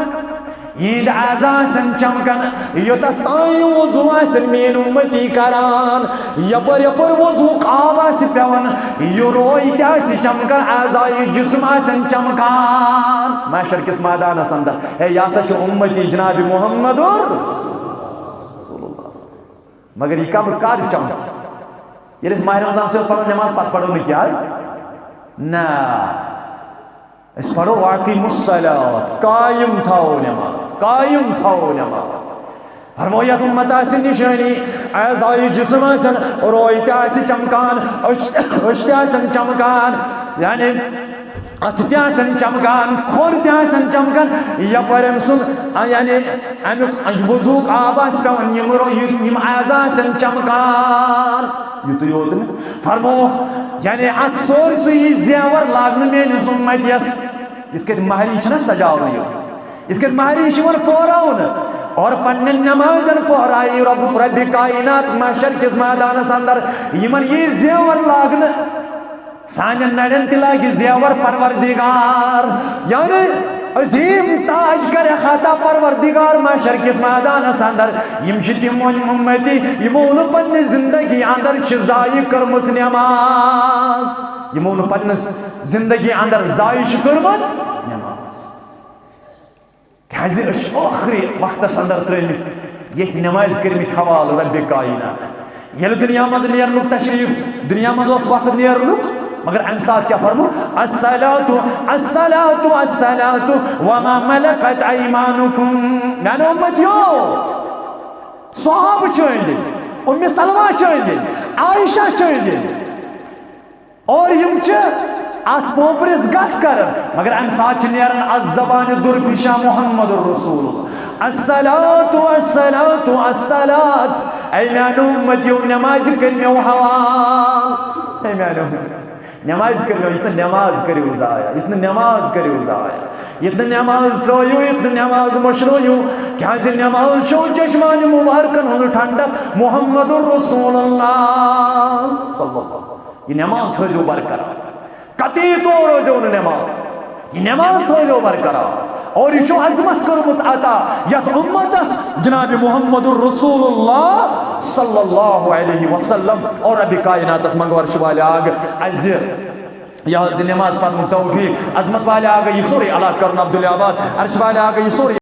یِہِنٛدۍ اعضا آسن چمکان، یوٚتتھ تام وضو آسن میٲنۍ اُمتی کران۔ یپٲرۍ یپٲرۍ وضوُک آب آسہِ پٮ۪وان، یہِ روے تہِ آسہِ چمکان، اعضای جسم آسن چمکان۔ محشر کِس مٲدانس اندر، ہے، یہِ ہسا چھُ اُمتی جناب محمد رسول اللہ۔ مگر یہِ کب کر چمکہِ؟ ییٚلہِ أسۍ ماہِ رمضان صٲب پرو نماز، پتہٕ پرو نہٕ کیٛاہ حظ؟ نہ، أسۍ پرو واقعی مصلات، قایم تھاوو نماز، قایم تھاوو نماز۔ فرمو، یتھ اُمت آسہِ نشٲنی، اعضای جسم آسن، روے تہِ آسہِ چمکان، أچھ، أچھ تہِ آسن چمکان، یعنی اتھٕ تہِ آسن چمکان، کھۄر تہِ آسن چمکان، یپٲرۍ أمۍ سُنٛد، یعنی امیُک وضوٗک آب آسہِ پٮ۪وان، یِم رو-، یِم، یِم اعضا آسن چمکان۔ یُتُے یوت نہٕ، فرمووُکھ، یعنی اتھ سورسٕے یی زیور لاگنہٕ میٲنِس اُمتیس۔ یِتھ کٔنۍ مہرِنۍ چھِنہ سجاونہٕ یِوان، یِتھ کٔنۍ مہرِنۍ چھِ یِوان پوراونہٕ اور پننٮ۪ن نمازن پورایی رب، ربِ کائنات محشر کِس مٲدانس اندر یِمن یی زیور لاگنہٕ۔ سانٮ۪ن نرٮ۪ن تہِ لاگہِ زیور پروردگار، یعنی عظیم تاج کرِ عطا پروردگار محشر کِس مٲدانس اندر۔ یِم چھِ تِم وۄنۍ اُمتی، یِمو نہٕ پننہِ زندگی اندر چھِ ضایع کٔرمٕژ نماز، یِمو نہٕ پننِس زندگی اندر ضایع چھِ کٔرمٕژ نماز۔ کیازِ أسۍ چھِ ٲخری وقتس اندر ترٲومٕتۍ ییٚتھۍ نمازِ کٔرمٕتۍ حوالہٕ ربِ کائنات۔ ییٚلہِ دُنیا منٛز نیرنُک تشریف، دُنیا منٛز اوس وقت نیرنُک، مگر امہِ ساتہٕ کیٛاہ فرمو؟ الصلاۃ، الصلاۃ، الصلاۃ وما ملکت ایمانکم۔ میانیو اُمتیو، صحابہٕ چھٲنۍ دِنۍ، اُمِ سلمہ چھٲنۍ دِنۍ، عائشہ چھٲنۍ دِنۍ۔ اور یِم چھِ اتھ پوپرِس گتھ کران، مگر امہِ ساتہٕ چھِ نیران از زبانِ درپیشہ محمد رسول۔ الصلاۃ، الصلاۃ، الصلاۃ۔ اے میانیو اُمتیو، نمازِ کٔرۍ مےٚ حوال۔ اے میانیو اُمتیو، نمازِ کٔرۍ مےٚ، یِتھ نہٕ نماز کٔرِو ضایع، یِتھ نہٕ نماز کٔرِو ضایع، یِتھ نہٕ نماز ترٲیِو، یِتھ نہٕ نماز مٔشرٲیِو، کیازِ نماز چھو چشمانِ مبارکن ہُنٛد ٹھنڈک محمد رسول اللہ صلی اللہ علیہ وسلم۔ یہِ نماز تھٲیزیو برقرار، قطعی طور روزیو نہٕ نماز، یہِ نماز تھٲیزیو برقرار۔ اور یہِ چھو عظمت کٔرمٕژ عطا یتھ اُمتس جناب محمد رسول اللہ صلی اللہ علیہ وسلم۔ اور ربِ کائناتس منٛگو عرشہِ والہِ آگہٕ، اسہِ دِ یہِ حظ یہِ نماز پرنُک توفیق۔ عظمت والہِ آگہٕ یہِ سورُے علاقہٕ کرُن عبداللہ آباد، عرشہِ والہِ آگہٕ یہِ سورُے